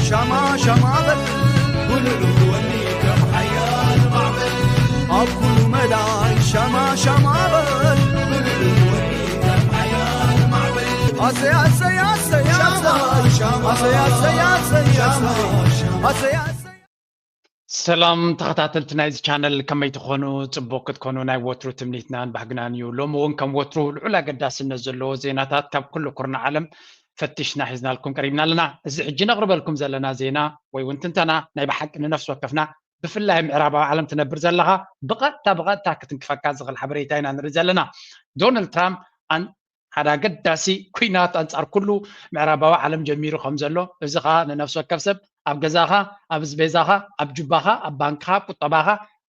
ሻማ ሻማ በል፣ ጉልል ወኒ ከም ሓያል ማዕበል። ኣብ ኩሉ መዳይ ሻማ ሻማ በል፣ ጉልል ወኒ ከም ሓያል ማዕበል። ኣሰይ፣ ኣሰይ፣ ኣሰይ፣ ኣሰይ። ኣሰይ፣ ኣሰይ፣ ኣሰይ፣ ኣሰይ። ኣሰይ፣ ኣሰይ። ሰላም ተኸታተልቲ ናይዚ ቻነል፣ ከመይ ትኾኑ? ጽቡቕ ክትኮኑ ናይ ወትሩ ትምኒትናን ባህግናን እዩ። ሎሚ እውን ከም ወትሩ ልዑል ኣገዳስነት ዘለዎ ዜናታት ካብ ኩሉ ኩርናዕ ዓለም ፈቲሽና ሒዝናልኩም ቀሪብና ኣለና። እዚ ሕጂ ነቕርበልኩም ዘለና ዜና ወይ እውን ትንተና ናይ ብሓቂ ንነፍሲ ወከፍና፣ ብፍላይ ምዕራባዊ ዓለም ትነብር ዘለኻ፣ ብቐጥታ ብቐጥታ ክትንክፈካ ዝኽእል ሓበሬታ ኢና ንርኢ ዘለና። ዶናልድ ትራምፕ ኣን-፣ ሓደ ኣገዳሲ ኲናት ኣንጻር ኩሉ ምዕራባዊ ዓለም ጀሚሩ ከም ዘሎ፣ እዚ ኸኣ ንነፍሲ ወከፍ ሰብ ኣብ ገዛኻ፣ ኣብ ኣስቤዛኻ፣ ኣብ ጁባኻ፣ ኣብ ባንክኻ፣ ኣብ ቁጠባኻ፣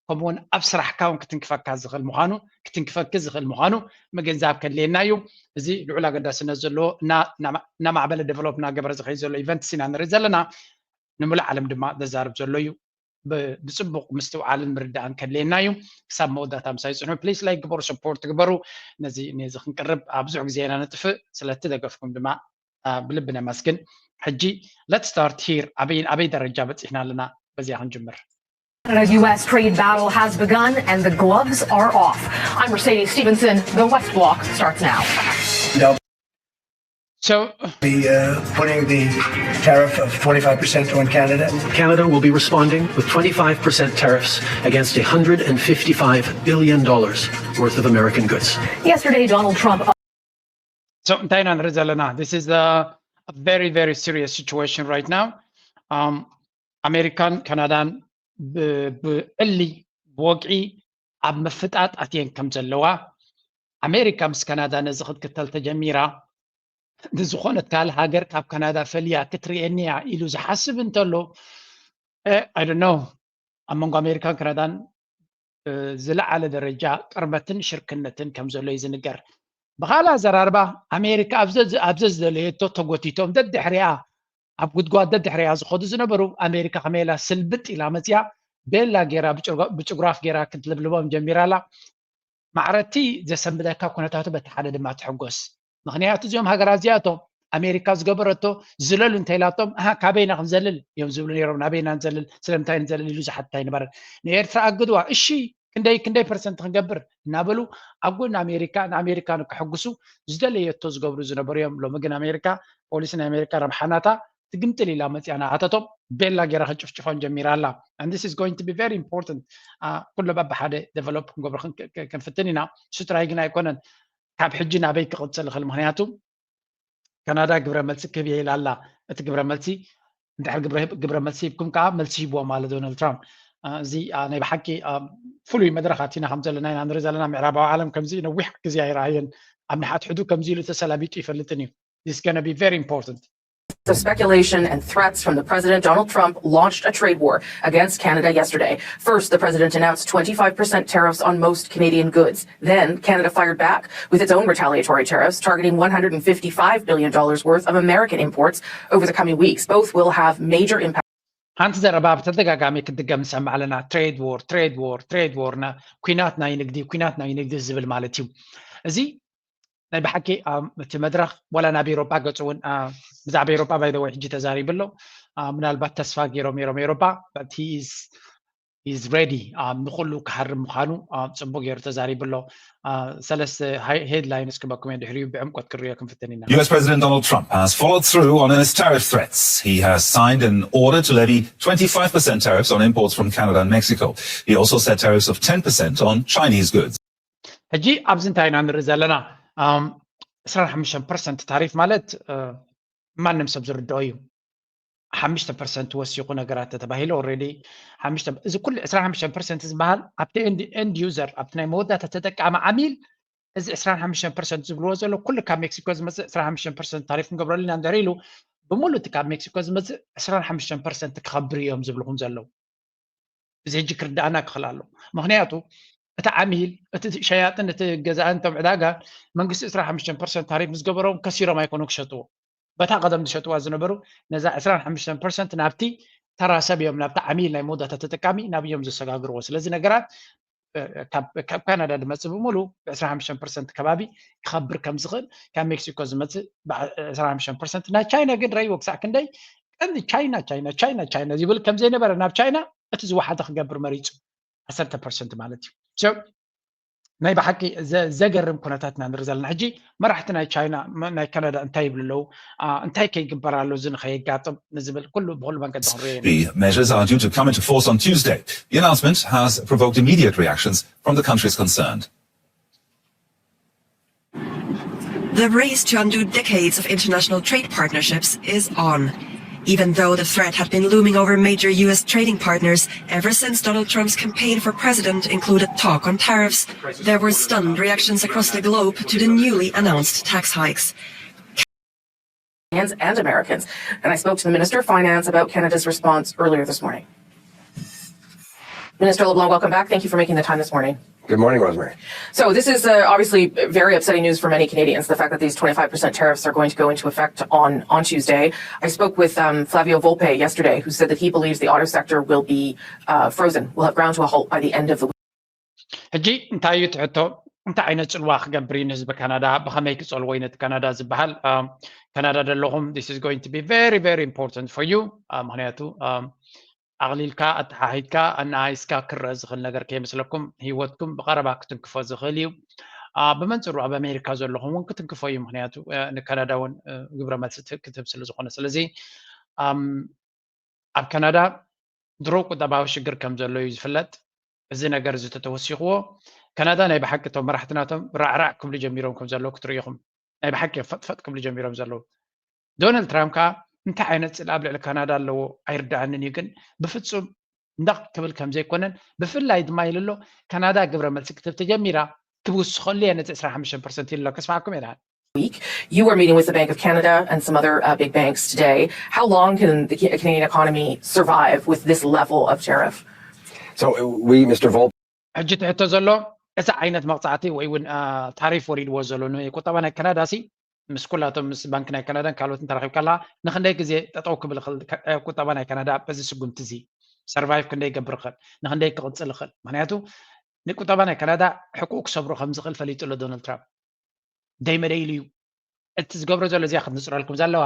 ከምኡውን ኣብ ስራሕካ እውን ክትንክፈካ ዝኽእል ምዃኑ፣ ክትንክፈኪ ዝኽእል ምዃኑ ምግንዛብ ከድልየና እዩ። እዚ ልዑል ኣገዳስነት ዘለዎ እና-፣ እና-፣ እናማዕበለ ዴቨሎፕ እናገበረ ዝኸይድ ዘሎ ኢቨንትስ ኢና ንርኢ ዘለና። ንምሉእ ዓለም ድማ ዘዛርብ ዘሎ እዩ። ብ-፣ ብጽቡቕ ምስትውዓልን ምርዳእን ከድልየና እዩ። ክሳብ መወዳእታ ምሳይ ጽንሑ። ፕሊስ ላይክ ግበሩ፣ ሰፖርት ግበሩ። ነዚ፣ ነዚ ክንቅርብ ኣብ ብዙሕ ግዜ ኢና ነጥፍእ። ስለቲ ደገፍኩም ድማ፣ አ፣ ብልቢ ነመስግን። ሕጂ let's start here። ኣበይ፣ ኣበይ ደረጃ በጺሕና ኣለና? በዚኣ ክንጅምር። Canada U S trade battle has begun and the gloves are off. I'm Mercedes Stevenson. The West Block starts now. So, Be uh, putting the tariff of twenty-five percent on Canada. Canada will be responding with twenty-five percent tariffs against one hundred fifty-five billion dollars worth of American goods. Yesterday, Donald Trump so እንታይ ኢና ንርኢ ዘለና? This is a, a very, very serious situation right now. Um, ኣሜሪካን ካናዳን ብ-፣ ብዕሊ፣ ብወግዒ ኣብ ምፍጣጥ ኣትየን ከም ዘለዋ፣ ኣሜሪካ ምስ ካናዳ ነዚ ክትክተል ተጀሚራ፣ ንዝኾነት ካልእ ሃገር ካብ ካናዳ ፈልያ ክትርእየኒ እያ ኢሉ ዝሓስብ እንተሎ፣ I don't know፣ ኣብ መንጎ ኣሜሪካን ካናዳን ዝለዓለ ደረጃ ቅርበትን ሽርክነትን ከም ዘሎ እዩ ዝንገር። ብኻልእ ኣዘራርባ፣ ኣሜሪካ ኣብ ዘ-፣ ኣብ ዘዝደለየቶ ተጎቲቶም ደድሕሪኣ፣ ኣብ ጉድጓድ ደድሕሪኣ ዝኸዱ ዝነበሩ፣ ኣሜሪካ ከመይ ኢላ ስልብጥ ኢላ መፂኣ፣ ቤላ ገይራ፣ ብጭጉራፍ ገይራ ክትልብልቦም ጀሚራ ኣላ። ማዕረቲ ዘሰንብደካ ኩነታቱ በቲ ሓደ ድማ ትሕጎስ። ምኽንያቱ እዚኦም ሃገራት እዚኣቶም ኣሜሪካ ዝገበረቶ ዝለሉ እንተኢላቶም፣ ኣሃ፣ ካበይና ክንዘልል እዮም ዝብሉ ነይሮም። ናበይና ንዘልል፣ ስለምንታይ ንዘልል ኢሉ ዝሓትት ኣይነበረን። ንኤርትራ ኣግድዋ፣ እሺ፣ ክንደይ፣ ክንደይ ፐርሰንት ክንገብር እናበሉ ኣብ ጎኒ ኣሜሪካ፣ ንኣሜሪካ ንክሕግሱ ዝደለየቶ ዝገብሩ ዝነበሩ እዮም። ሎሚ ግን ኣሜሪካ፣ ፖሊሲ ናይ ኣሜሪካ ረብሓ ናታ ትግምጥል ኢላ መፂኣ እናኣተቶም ቤላ ገይራ ክጭፍጭፎም ጀሚራ ኣላ። And this is going to be very important። አ፣ ኩሎ በብሓደ ዴቨሎፕ ክንገብሮ ክን-፣ ክ-፣ ክ-፣ ክንፍትን ኢና። እሱ ጥራይ ግን ኣይኮነን ካብ ሕጂ ናበይ ክቕፅል ይኽእል። ምኽንያቱ ካናዳ ግብረ መልሲ ክህብ እየ ኢላ ኣላ። እቲ ግብረ መልሲ እንድሕር ግብረ፣ ግብረ መልሲ ሂብኩም ከዓ መልሲ ሂብዎ ማለት ዶናልድ ትራምፕ። አ፣ እዚ፣ አ፣ ናይ ብሓቂ፣ አ፣ ፍሉይ መድረኻት ኢና ከም ዘለና ኢና ንርኢ ዘለና። ምዕራባዊ ዓለም ከምዚ ነዊሕ ግዜ ኣይረኣየን። ኣብ ንሓትሕዱ ከምዚ ኢሉ ተሰላቢጡ ይፈልጥን እዩ። This is gonna be very important. of speculation and threats from the president, Donald Trump launched a trade war against Canada yesterday. First, the president announced twenty-five percent tariffs on most Canadian goods. Then Canada fired back with its own retaliatory tariffs, targeting one hundred fifty-five billion dollars worth of American imports over the coming weeks. Both will have major impact. ሓንቲ ዘረባ ብተደጋጋሚ ክትድገም ንሰምዕ ኣለና። ትሬድ ዎር፣ ትሬድ ዎር፣ ትሬድ ዎር፣ ና-፣ ኲናት ናይ ንግዲ፣ ኲናት ናይ ንግዲ ዝብል ማለት እዩ። እዚ ናይ ብሓቂ፣ ኣም፣ እቲ መድረኽ ዋላ ናብ ኤሮጳ ገጹ እውን፣ አ፣ ብዛዕባ ኤሮጳ ባይ ዘ ወይ ሕጂ ተዛሪቡ ኣሎ። አ፣ ምናልባት ተስፋ ገይሮም ነይሮም ኤሮጳ፣ but he is, he is ready፣ ኣም፣ ንኹሉ ክሃርም ምዃኑ፣ ኣም፣ ጽቡቕ ገይሩ ተዛሪቡ ኣሎ። አ፣ ሰለስተ ሃይ-፣ ሄድላይንስ ክበኩም እየ፣ ድሕሪኡ ብዕምቆት ክንሪኦ ክንፍትን ኢና። U S President Donald Trump has followed through on his tariff threats. He has signed an order to levy twenty-five percent tariffs on imports from Canada and Mexico. He also set tariffs of ten percent on Chinese goods. ሕጂ ኣብዚ እንታይ ኢና ንርኢ ዘለና? ኣም፣ ዕስራን ሓሙሽተን ፐርሰንት ታሪፍ ማለት፣ እ፣ ማንም ሰብ ዝርድኦ እዩ። ሓሙሽተ ፐርሰንት ወሲኹ ነገራት ተተባሂሉ፣ ኦልሬዲ ሓሙሽተ፣ እዚ ኩሉ ዕስራን ሓሙሽተን ፐርሰንት ዝበሃል ኣብቲ ኤንድ፣ ኤንድ ዩዘር፣ ኣብቲ ናይ መወዳእታ ተጠቃሚ ዓሚል፣ እዚ ዕስራን ሓሙሽተን ፐርሰንት ዝብልዎ ዘሎ ኩሉ ካብ ሜክሲኮ ዝመጽእ ዕስራን ሓሙሽተን ፐርሰንት ታሪፍ ክንገብረሉ ኢና እንድሕር ኢሉ፣ ብምሉእ እቲ ካብ ሜክሲኮ ዝመጽእ ዕስራን ሓሙሽተን ፐርሰንት ክኸብር እዮም ዝብልኹም ዘለዉ። እዚ ሕጂ ክርድኣና ክኽእል ኣሎ። ምኽንያቱ እቲ ዓሚል፣ እቲ ሸያጥን እቲ ገዛእን፣ እቶም ዕዳጋ፣ መንግስቲ ዕስራን ሓሙሽተን ፐርሰንት ታሪፍ ምስ ገበሮም ከሲሮም ኣይኮኑ ክሸጥዎ። በታ ቀደም ዝሸጥዋ ዝነበሩ፣ ነዛ ዕስራን ሓሙሽተን ፐርሰንት ናብቲ ተራ ሰብ እዮም፣ ናብቲ ዓሚል ናይ መወዳእታ ተጠቃሚ ናብ እዮም ዘሰጋግርዎ። ስለዚ ነገራት፣ እ፣ ካብ፣ ካብ ካናዳ ዝመጽእ ብምሉ ብ ዕስራን ሓሙሽተን ፐርሰንት ከባቢ ክኸብር ከም ዝኽእል፣ ካብ ሜክሲኮ ዝመጽእ ብ ዕስራን ሓሙሽተን ፐርሰንት፣ ናይ ቻይና ግን ረእይዎ ክሳዕ ክንደይ ቀንዲ ቻይና ቻይና ቻይና ቻይና ይብል ከም ዘይነበረ ናብ ቻይና እቲ ዝወሓደ ክገብር መሪፁ። ዓሰርተ ፐርሰንት ማለት እዩ። So ናይ ብሓቂ ዘ- ዘገርም ኩነታት ኢና ንርኢ ዘለና። ሕጂ መራሕቲ ናይ ቻይና፣ መ- ናይ ካናዳ እንታይ ይብሉ ኣለዉ? አ፣ እንታይ ከይግበር ኣሎ እዚ ንኸየጋጥም ንዝብል ኩሉ ብኩሉ መንገዲ ክንሪኦ ኢና። The measures are due to come into force on Tuesday. The announcement has provoked immediate reactions from the countries concerned. The race to undo decades of international trade partnerships is on. Even though the threat had been looming over major U S trading partners ever since Donald Trump's campaign for president included talk on tariffs, there were stunned reactions across the globe to the newly announced tax hikes. Canadians and Americans. And I spoke to the Minister of Finance about Canada's response earlier this morning. Minister LeBlanc, welcome back. Thank you for making the time this morning. Good morning, Rosemary. So this is uh, obviously very upsetting news for many Canadians, the fact that these twenty-five percent tariffs are going to go into effect on, on Tuesday. I spoke with um, Flavio Volpe yesterday, who said that he believes the auto sector will be uh, frozen, will have ground to a halt by the end of the week. ሕጂ እንታይ እዩ ትሕቶ? እንታይ ዓይነት ፅልዋ ክገብር እዩ ንህዝቢ ካናዳ? ብኸመይ ክፀልዎ እዩ ነቲ ካናዳ ዝበሃል? ካናዳ ዘለኹም this is going to be very very important for you። ምክንያቱ ኣቕሊልካ ኣተሓሂድካ ኣነኣይስካ ክረአ ዝኽእል ነገር ከይመስለኩም፣ ህይወትኩም ብቐረባ ክትንክፎ ዝኽእል እዩ። ብመንፅሩ ኣብ ኣሜሪካ ዘለኹም እውን ክትንክፎ እዩ። ምክንያቱ ንካናዳ እውን ግብረ መልሲ ክትህብ ስለ ዝኾነ። ስለዚ ኣብ ካናዳ ድሮ ቁጠባዊ ሽግር ከም ዘሎ እዩ ዝፍለጥ። እዚ ነገር እዚ ተተወሲኽዎ ካናዳ ናይ ብሓቂ እቶም መራሕቲ ናቶም ራዕራዕ ክብሉ ጀሚሮም ከም ዘለዉ ክትርእኹም ናይ ብሓቂ ፈጥፈጥ ክብሉ ጀሚሮም ዘለዉ። ዶናልድ ትራምፕ ከዓ እንታይ ዓይነት ፅል ኣብ ልዕሊ ካናዳ ኣለዎ ኣይርዳኣንን እዩ፣ ግን ብፍፁም እንዳቕ ክብል ከም ዘይኮነን ብፍላይ ድማ ኢሉ ኣሎ ካናዳ ግብረ መልሲ ክትህብ ተጀሚራ ክውስኸሉ እየ ነቲ ዕስራን ሓሙሽተን ፐርሰንት ኢሉ ኣሎ። ከስማዕኩም እየ ደሓን። You were meeting with the Bank of Canada and some other uh, big banks today. How long can the Canadian economy survive with this level of tariff? So we, Mister Volpe. ሕጂ ትሕቶ ዘሎ እዚ ዓይነት መቕፃዕቲ ወይ እውን ታሪፍ ወሪድዎ ዘሎ ንቁጠባ ናይ ካናዳ ሲ ምስ ኩላቶም ምስ ባንክ ናይ ካናዳን ካልኦትን ተራኺብካ ኣለካ። ንክንደይ ግዜ ጠጠው ክብል ይኽእል ቁጠባ ናይ ካናዳ በዚ ስጉምቲ እዚ? ሰርቫይቭ ክንደይ ይገብር ይኽእል? ንክንደይ ክቕፅል ይኽእል? ምክንያቱ ንቁጠባ ናይ ካናዳ ሕቁኡ ክሰብሮ ከም ዝኽእል ፈሊጡ ኣሎ ዶናልድ ትራምፕ። ደይ መደይ ኢሉ እዩ እቲ ዝገብሮ ዘሎ። እዚኣ ክትንፅረልኩም ዘለዋ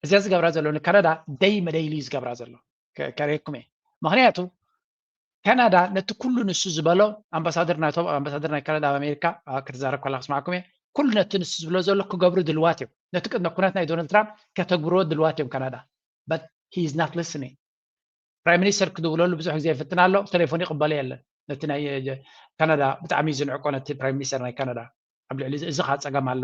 እዚኣ ዝገብራ ዘሎ ንካናዳ ደይ መደይ ኢሉ እዩ ዝገብራ ዘሎ። ከርእየኩም እየ። ምክንያቱ ካናዳ ነቲ ኩሉ ንሱ ዝበሎ ኣምባሳደር ናቶም ኣምባሳደር ናይ ካናዳ ኣብ ኣሜሪካ ክትዛረብ ከላ ክስማዕኩም እየ። ኩሉ ነቲ ንሱ ዝብሎ ዘሎ ክገብሩ ድልዋት እዮም። ነቲ ቅድመ ኩነት ናይ ዶናልድ ትራምፕ ከተግብርዎ ድልዋት እዮም ካናዳ። But he is not listening። ፕራይም ሚኒስተር ክድውለሉ ብዙሕ ግዜ ይፍትን ኣሎ፣ ቴሌፎን ይቕበሎ የለን። ነቲ ናይ ካናዳ ብጣዕሚ እዩ ዝንዕቆ ነቲ ፕራይም ሚኒስተር ናይ ካናዳ። ኣብ ልዕሊ እዚ ከዓ ፀገም ኣሎ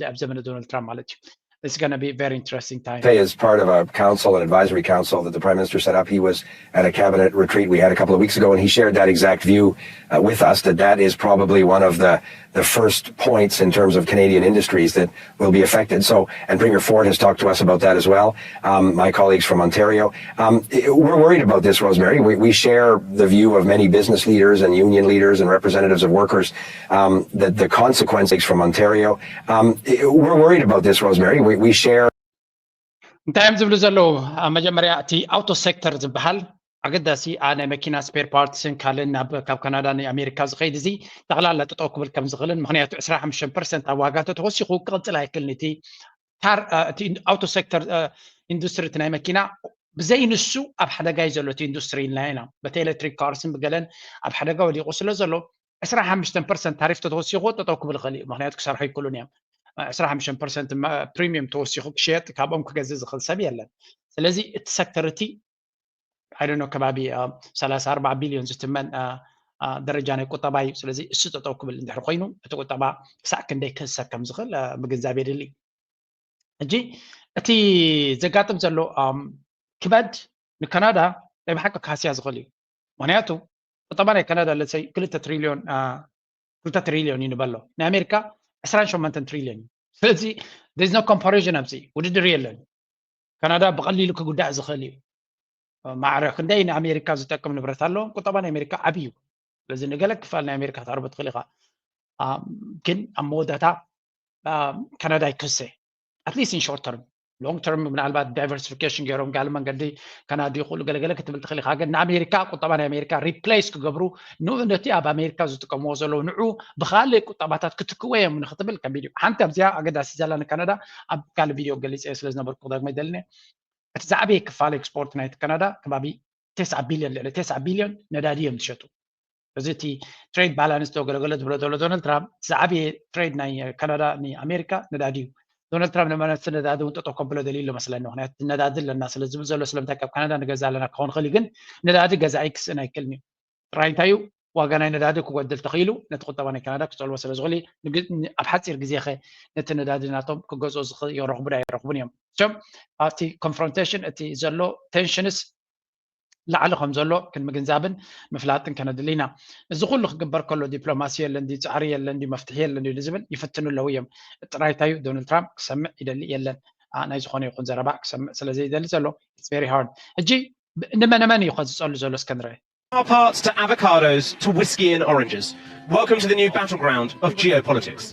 ኣብ ዘመነ ዶናልድ ትራምፕ ማለት እዩ። It's going to be very interesting time. As part of a council, an advisory council that the prime minister set up, he was at a cabinet retreat we had a couple of weeks ago, and he shared that exact view uh, with us, that that is probably one of the, the first points in terms of Canadian industries that will be affected. So, and Premier Ford has talked to us about that as well. Um, my colleagues from Ontario, um, we're worried about this, Rosemary. We, we share the view of many business leaders and union leaders and representatives of workers um, that the consequences from Ontario. Um, we're worried about this, Rosemary. We, we share. እንታይ እዮም ዝብሉ ዘለዉ? መጀመርያ እቲ ኣውቶ ሴክተር ዝበሃል ኣገዳሲ ናይ መኪና ስፔር ፓርትስን ካልእን ካብ ካናዳ ንኣሜሪካ ዝኸይድ እዚ ጠቕላላ ጠጠው ክብል ከም ዝኽእልን ምክንያቱ ዕስራ ሓሙሽተ ፐርሰንት ኣብ ዋጋ ተተወሲኹ ክቕፅል ኣይክልን። እቲ ኣውቶ ሴክተር ኢንዱስትሪ እቲ ናይ መኪና ብዘይ ንሱ ኣብ ሓደጋ እዩ ዘሎ እቲ ኢንዱስትሪ ኢልና ኢና። በቲ ኤሌክትሪክ ካርስን ብገለን ኣብ ሓደጋ ወዲቑ ስለ ዘሎ ዕስራ ሓሙሽተ ፐርሰንት ታሪፍ ተተወሲኹ ጠጠው ክብል ይኽእል እዩ። ምክንያቱ ክሰርሑ ኣይክእሉን እዮም። ዕስራ ሓሙሽተ ፐርሰንት ፕሪሚየም ተወሲኹ ክሸየጥ ካብኦም ክገዝእ ዝኽእል ሰብ የለን። ስለዚ እቲ ሴክተር እቲ ኣይደኖ ከባቢ ሰላሳ ኣርባዓ ቢልዮን ዝትመን ደረጃ ናይ ቁጠባ እዩ። ስለዚ እሱ ጠጠው ክብል እንድሕር ኮይኑ እቲ ቁጠባ ክሳዕ ክንደይ ክህሰብ ከም ዝኽእል ምግንዛብ የድሊ። ሕጂ እቲ ዘጋጥም ዘሎ ክበድ ንካናዳ ናይ ብሓቂ ክሃስያ ዝኽእል እዩ። ምክንያቱ ቁጠባ ናይ ካናዳ ለሰይ ክልተ ትሪልዮን ክልተ ትሪልዮን እዩ ንበሎ፣ ናይ ኣሜሪካ ዕስራን ሸሞንተን ትሪልዮን እዩ። ስለዚ there's no comparison ኣብዚ ውድድር የለን። ካናዳ ብቐሊሉ ክጉዳእ ዝኽእል እዩ። ማዕረ ክንደይ ንኣሜሪካ ዝጠቅም ንብረት ኣለዎም። ቁጠባ ናይ ኣሜሪካ ዓብዩ። ስለዚ ንገለ ክፋል ናይ ኣሜሪካ ክትኣርቦ ትኽእል ኢኻ፣ ግን ኣብ መወዳእታ ካናዳ ይክሰ። At least in short term፣ long term ምናልባት ዳይቨርሲፊኬሽን ገይሮም ጋሊ መንገዲ ከናዲ ይኽእሉ ገለገለ ክትብል ትኽእል ኢኻ። ግን ንኣሜሪካ ቁጠባ ናይ ኣሜሪካ ሪፕሌስ ክገብሩ ንኡ ነቲ ኣብ ኣሜሪካ ዝጥቀምዎ ዘለዉ ንዑ ብካልእ ቁጠባታት ክትክዎ እዮም ንክትብል ከቢድ እዩ። ሓንቲ ኣብዚኣ ኣገዳሲ ዘላ ንካናዳ ኣብ ካልእ ቪድዮ ገሊፀ ስለ ዝነበርኩ ክደግሞ ይደልን እየ። እቲ ዝዓበየ ክፋል ኤክስፖርት ናይቲ ካናዳ ከባቢ ተስዓ ቢልዮን፣ ልዕሊ ተስዓ ቢልዮን ነዳዲ እዮም ዝሸጡ። እዚ እቲ ትሬድ ባላንስ ተገለገለ ዝብሎ ዘሎ ዶናልድ ትራምፕ፣ ዝዓበየ ትሬድ ናይ ካናዳ ንኣሜሪካ ነዳዲ እዩ። ዶናልድ ትራምፕ ንመነቲ ነዳዲ እውን ጠጠው ከብሎ ደልዩ ኣሎ መስለኒ። ምክንያቱ ነዳዲ ኣለና ስለ ዝብል ዘሎ፣ ስለምንታይ ካብ ካናዳ ንገዛ ኣለና ክኸውን ይኽእል እዩ፣ ግን ነዳዲ ገዛኢ ክስእን ኣይክእልን እዩ። ጥራይ እንታይ እዩ፣ ዋጋ ናይ ነዳዲ ክጎድል ተኽኢሉ ነቲ ቁጠባ ናይ ካናዳ ክፀልዎ ስለ ዝኽእል እዩ። ንግ- ኣብ ሓፂር ግዜ ኸ ነቲ ነዳዲ ናቶም ክገዝኦ ዝኽእል የረኽቡ ዶ ኣይረኽቡን እዮም? እሶም ኣብቲ ኮንፍሮንቴሽን እቲ ዘሎ ቴንሽንስ ላዕሊ ከም ዘሎ ክንምግንዛብን ምፍላጥን ከነድሊ ኢና። እዚ ኩሉ ክግበር ከሎ ዲፕሎማሲ የለን ድዩ፣ ፃዕሪ የለን ድዩ፣ መፍትሒ የለን ድዩ ንዝብል ይፍትኑ ኣለዉ እዮም። ጥራይ እንታይ እዩ፣ ዶናልድ ትራምፕ ክሰምዕ ይደሊ የለን። ኣ፣ ናይ ዝኾነ ይኹን ዘረባ ክሰምዕ ስለ ዘይደሊ ዘሎ it's very hard። ሕጂ ብ- ንመን መን እዩ ከ ዝፀሉ ዘሎ እስከ ንርአ። Car parts to avocados to whiskey and oranges. Welcome to the new battleground of geopolitics.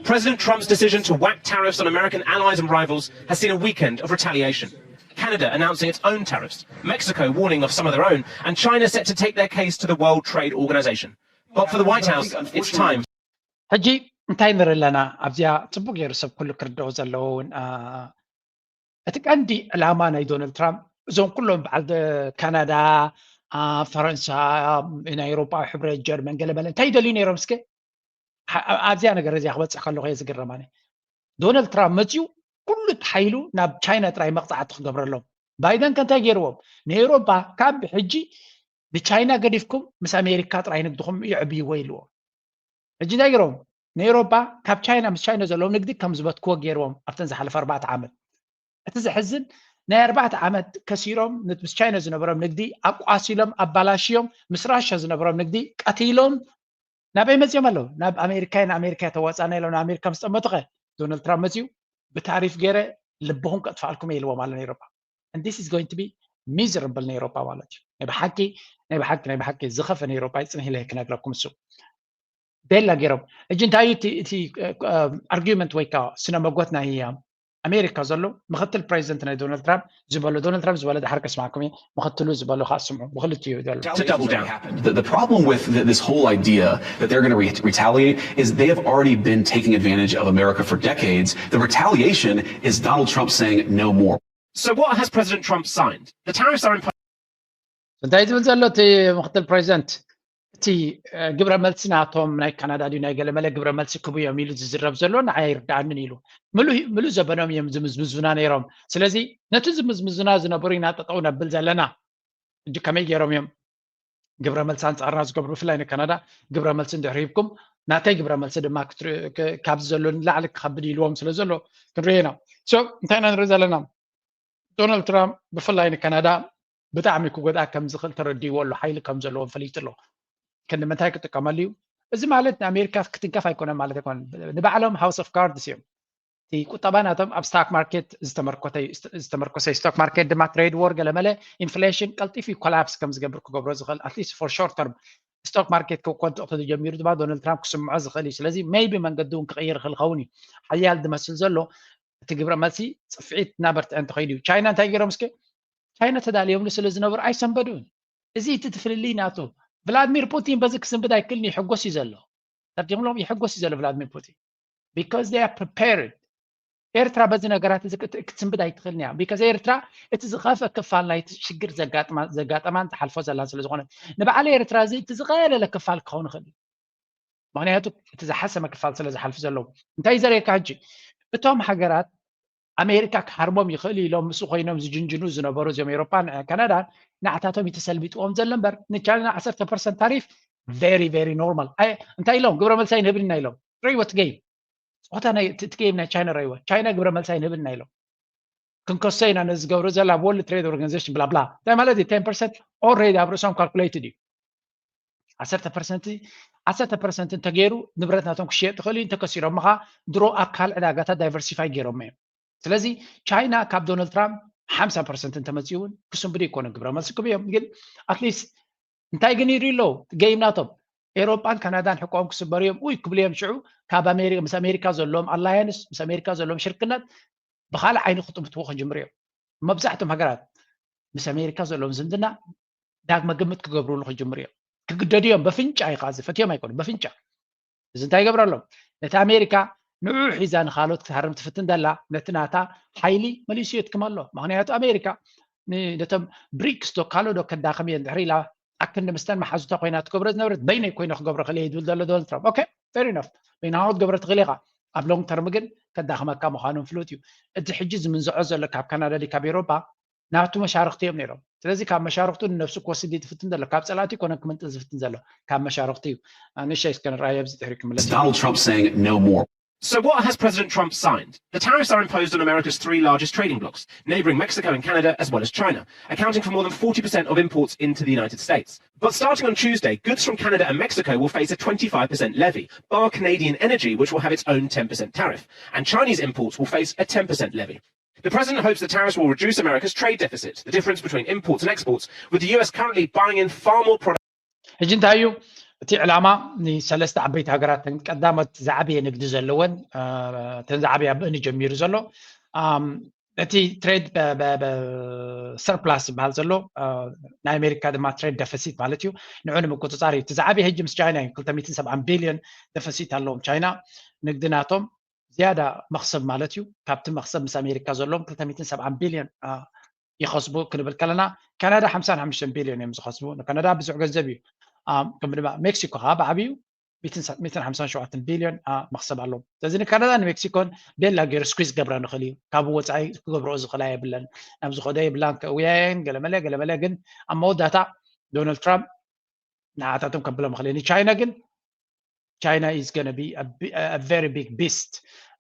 President Trump's decision to whack tariffs on American allies and rivals has seen a weekend of retaliation. Canada announcing its own tariffs, Mexico warning off some of their own, and China set to take their case to the World Trade Organization. But for the White House, it's time. ሕጂ እንታይ ንርኢ ኣለና? ኣብዚኣ ፅቡቅ ገይሩ ሰብ ኩሉ ክርድኦ ዘለዎ እውን፣ አ፣ እቲ ቀንዲ ዕላማ ናይ ዶናልድ ትራምፕ እዞም ኩሎም በዓል ደ- ካናዳ፣ አ፣ ፈረንሳ፣ ናይ ኤውሮጳዊ ሕብረት፣ ጀርመን፣ ገለመለ እንታይ ይደልዩ ነይሮም? እስከ ሓ- ኣብዚኣ ነገር እዚኣ ክበፅሕ ከለኹ እየ ዝግረም ኣነ። ዶናልድ ትራምፕ መፅዩ ኩሉ እቲ ሓይሉ ናብ ቻይና ጥራይ መቕፃዕቲ ክገብረሎም። ባይደን ከ እንታይ ገይርዎም? ንኤውሮጳ ካብ ሕጂ ብቻይና ገዲፍኩም ምስ ኣሜሪካ ጥራይ ንግድኹም ይዕብይዎ ኢልዎም። ሕጂ እንታይ ገይሮም? ንኤውሮጳ ካብ ቻይና፣ ምስ ቻይና ዘለዎም ንግዲ ከም ዝበትክዎ ገይርዎም ኣብተን ዝሓለፈ ኣርባዕተ ዓመት። እቲ ዘሕዝን ናይ ኣርባዕተ ዓመት ከሲሮም፣ ነት- ምስ ቻይና ዝነበሮም ንግዲ ኣቋሲሎም ኣባላሽዮም፣ ምስ ራሻ ዝነበሮም ንግዲ ቀቲሎም ናበይ መፅዮም ኣለዉ? ናብ ኣሜሪካ። ንኣሜሪካ ተዋፃና ኢሎም ንኣሜሪካ ምስ ጠመቱ ኸ ዶናልድ ትራምፕ መፅዩ ብታሪፍ ገይረ ልብኹም ከጥፋልኩም እየ ኢልዎም ኣሎ ንኤውሮጳ። And this is going to be miserable ንኤውሮጳ ማለት እዩ። ናይ ብሓቂ ናይ ብሓቂ ናይ ብሓቂ ዝኸፈ ንኤውሮጳ ይፅንሕ ኢለ ክነግረኩም እሱ ቤላ ገይሮም። ሕጂ እንታይ እዩ እቲ- እቲ ኣርጊመንት ወይ ከዓ ስነ መጎት ናይ ኣሜሪካ ዘሎ ምክትል ፕሬዚደንት ናይ ዶናልድ ትራምፕ ዝበሎ፣ ዶናልድ ትራምፕ ዝበሎ ድሓር ከስማዕኩም እየ፣ ምክትሉ ዝበሎ ከዓ ስምዑ። ብክልቲኡ እዩ ዘሎ። To double down. The, the problem with th- this whole idea that they're going to re- retaliate is they have already been taking advantage of America for decades. The retaliation is Donald Trump saying no more. So, what has President Trump signed? The tariffs are imposed. እንታይ ዝብል ዘሎ እቲ ምክትል ፕሬዚደንት? እቲ እ፣ ግብረ መልሲ ናቶም ናይ ካናዳ ድዩ ናይ ገለመለ ግብረ መልሲ ክቡ እዮም ኢሉ ዝዝረብ ዘሎ ንዓይ ኣይርዳኣንን ኢሉ። ምሉእ ምሉእ ዘበኖም እዮም ዝምዝምዙና ነይሮም። ስለዚ ነቲ ዝምዝምዙና ዝነበሩ ኢና ጠጠው ነብል ዘለና። እጂ ከመይ ገይሮም እዮም ግብረ መልሲ ኣንፃርና ዝገብሩ? ብፍላይ ንካናዳ ግብረ መልሲ እንድሕር ሂብኩም ናተይ ግብረ መልሲ ድማ ክትሪ- ክ- ካብዚ ዘሎ ንላዕሊ ክኸብድ ኢልዎም ስለ ዘሎ ክንሪኦ ኢና። So እንታይ ኢና ንርኢ ዘለና? ዶናልድ ትራምፕ ብፍላይ ንካናዳ ብጣዕሚ ክጎድኣ ከም ዝኽእል ተረዲዎ ኣሎ። ሓይሊ ከም ዘለዎም ፈሊጡ ኣሎ። ክንዲ ምንታይ ክጥቀመሉ እዩ? እዚ ማለት ንኣሜሪካ ክትንከፍ ኣይኮነን ማለት ኣይኮነን። ንባዕሎም ሃውስ ኦፍ ካርድስ እዮም። እቲ ቁጠባ ናቶም ኣብ ስታክ ማርኬት ዝተመርኮተ- ዝተመርኮሰ፣ ስቶክ ማርኬት ድማ ትሬድ ዎር ገለመለ ኢንፍሌሽን ቀልጢፉ ኮላፕስ ከም ዝገብር ክገብሮ ዝኽእል at least for short term። ስቶክ ማርኬት ክኮንጥቕ ተጀሚሩ ድማ ዶናልድ ትራምፕ ክስምዖ ዝኽእል እዩ። ስለዚ ሜይቢ መንገዲ እውን ክቕይር ይኽእል ይኸውን እዩ። ሓያል ዝመስል ዘሎ እቲ ግብረ መልሲ ፅፍዒት እናበርትዐ እንተኸይዱ እዩ። ቻይና እንታይ ገይሮም እስከ? ቻይና ተዳልዮምሉ ስለ ዝነበሩ ኣይሰንበዱን። እዚ እቲ ትፍልልይ ናቱ። ቭላድሚር ፑቲን በዚ ክስንብድ ኣይክልን ይሕጎስ እዩ ዘሎ። ተርዲምሎም ይሕጎስ እዩ ዘሎ ቭላድሚር ፑቲን። Because they are prepared. ኤርትራ በዚ ነገራት እዚ ክት- ክትስንብድ ኣይትኽእልን እያ። Because ኤርትራ እቲ ዝኸፍአ ክፋል ናይቲ ሽግር ዘጋጥማ- ዘጋጠማን ትሓልፎ ዘላን ስለ ዝኾነ ንበዓል ኤርትራ እዚ እቲ ዝቐለለ ክፋል ክኸውን ይኽእል እዩ። ምክንያቱ እቲ ዝሓሰመ ክፋል ስለ ዝሓልፉ ዘለዉ። እንታይ ዘርእየካ ሕጂ? እቶም ሃገራት ኣሜሪካ ክሃርሞም ይኽእል ኢሎም ምስኡ ኮይኖም ዝጅንጅኑ ዝነበሩ እዚኦም ኤውሮጳን ካናዳን ንዓታቶም እዩ ተሰልቢጥዎም ዘሎ እምበር ንቻይና ዓሰርተ ፐርሰንት ታሪፍ very very normal። እንታይ ኢሎም? ግብረ መልሲ ኣይንህብን ኢና ኢሎም። ሪወት ገይም ፆታ ናይ እቲ ገይም ናይ ቻይና ረይወ። ቻይና ግብረ መልሲ ኣይንህብን ኢና ኢሎም። ክንከሶ ኢና ነዚ ዝገብሩ ዘላ ኣብ ወርልድ ትሬድ ኦርጋኒዜሽን ብላ ብላ። እንታይ ማለት እዩ? ቴን ፐርሰንት ኦልሬዲ ኣብ ርእሶም ካልኩሌትድ እዩ። ዓሰርተ ፐርሰንት ዓሰርተ ፐርሰንት እንተገይሩ ንብረት ናቶም ክሽየጥ ትኽእል እዩ። እንተከሲሮም ምኻ ድሮ ኣካል ዕዳጋታት ዳይቨርሲፋይ ገይሮም እዮም። ስለዚ ቻይና ካብ ዶናልድ ትራምፕ ሓምሳ ፐርሰንት እንተመፅኡ እውን ክስንብዱ ይኮኑ ግብረ መልሲ ክቡ እዮም። ግን ኣትሊስት እንታይ ግን ይርኢ ኣለዉ? ገይም ናቶም ኤሮጳን ካናዳን ሕቆም ክስበሩ እዮም። ውይ ክብሉ እዮም። ሽዑ ካብ ኣሜሪካ ምስ ኣሜሪካ ዘለዎም ኣላያንስ ምስ ኣሜሪካ ዘለዎም ሽርክነት ብካልእ ዓይኒ ክጥምትዎ ክጅምሩ እዮም። መብዛሕትኦም ሃገራት ምስ ኣሜሪካ ዘለዎም ዝምድና ዳግመ ግምት ክገብርሉ ክጅምሩ እዮም። ክግደዱ እዮም። በፍንጫ እዩ ከዚ ፈትዮም ኣይኮኑ በፍንጫ። እዚ እንታይ ይገብረሎም? ነቲ ኣሜሪካ ንዑ ሒዛ ንካልኦት ክትሃርም ትፍትን ዘላ ነቲ ናታ ሓይሊ መሊሱ የትክም ኣሎ። ምክንያቱ ኣሜሪካ ነቶም ብሪክስ ዶ ካሎ ዶ ከዳኸም እየ ድሕሪ ኢላ ኣክንዲ ምስተን መሓዙታ ኮይና ትገብሮ ዝነበረት በይነይ ኮይነ ክገብሮ ክእል እየ ዝብል ዘሎ ዶናልድ ትራምፕ። ኦኬ፣ ፌር ኢነፍ፣ በይናኻ ክትገብሮ ትኽእል ኢኻ። ኣብ ሎንግ ተርም ግን ከዳኸመካ ምዃኑ ፍሉጥ እዩ። እቲ ሕጂ ዝምንዝዖ ዘሎ ካብ ካናዳ ዲ ካብ ኤሮፓ ናቱ መሻርክቲ እዮም ነይሮም። ስለዚ ካብ መሻርክቱ ንነብሱ ክወስድ እዩ ዝፍትን ዘሎ፣ ካብ ጸላእቱ ይኮነ ክምንጥል ዝፍትን ዘሎ፣ ካብ መሻርክቱ እዩ። ንሻይ እስከ ንረኣዮ ኣብዚ ድሕሪ ክምለስ። Donald Trump saying no more. So, what has President Trump signed? The tariffs are imposed on America's three largest trading blocs, neighbouring Mexico and Canada, as well as China, accounting for more than forty percent of imports into the United States. But starting on Tuesday, goods from Canada and Mexico will face a twenty-five percent levy, bar Canadian energy, which will have its own ten percent tariff, and Chinese imports will face a ten percent levy. The president hopes the tariffs will reduce America's trade deficit, the difference between imports and exports, with the U S currently buying in far more products. ሕጂ እንታይ እዩ እቲ ዕላማ? ንሰለስተ ዓበይቲ ሃገራት ቀዳሞት ዝዓበየ ንግዲ ዘለወን፣ እተን ዝዓበያ ብእኒ ጀሚሩ ዘሎ፣ እቲ ትሬድ ሰርፕላስ ዝበሃል ዘሎ፣ ናይ ኣሜሪካ ድማ ትሬድ ደፈሲት ማለት እዩ። ንዑ ንምቁፅፃር እዩ። እቲ ዝዓበየ ሕጂ ምስ ቻይና እዩ። ክልተ ሚእትን ሰብዓን ቢልዮን ደፈሲት ኣለዎም ቻይና። ንግዲ ናቶም ዝያዳ መኽሰብ ማለት እዩ። ካብቲ መኽሰብ ምስ ኣሜሪካ ዘለዎም ክልተ ሚእትን ሰብዓን ቢልዮን ይኸስቡ ክንብል ከለና፣ ካናዳ ሓምሳን ሓሙሽተን ቢልዮን እዮም ዝኸስቡ። ንካናዳ ብዙሕ ገንዘብ እዩ። ከም ድማ ሜክሲኮ ከዓ ብዓብዩ ሚእትን ሓምሳን ሸውዓተን ቢልዮን መኽሰብ ኣለዎም። ስለዚ ንካናዳ ንሜክሲኮን ቤላ ገይሩ ስኩዝ ገብራ ንኽእል እዩ። ካብ ወፃኢ ክገብረኦ ዝኽእላ የብለን። ናብ ዝኸደ የብላን። ከእውያየን ገለመለ ገለመለ። ግን ኣብ መወዳእታ ዶናልድ ትራምፕ ንዓታቶም ከብሎም ይኽእል እዩ። ንቻይና ግን ቻይና is gonna be a very big beast።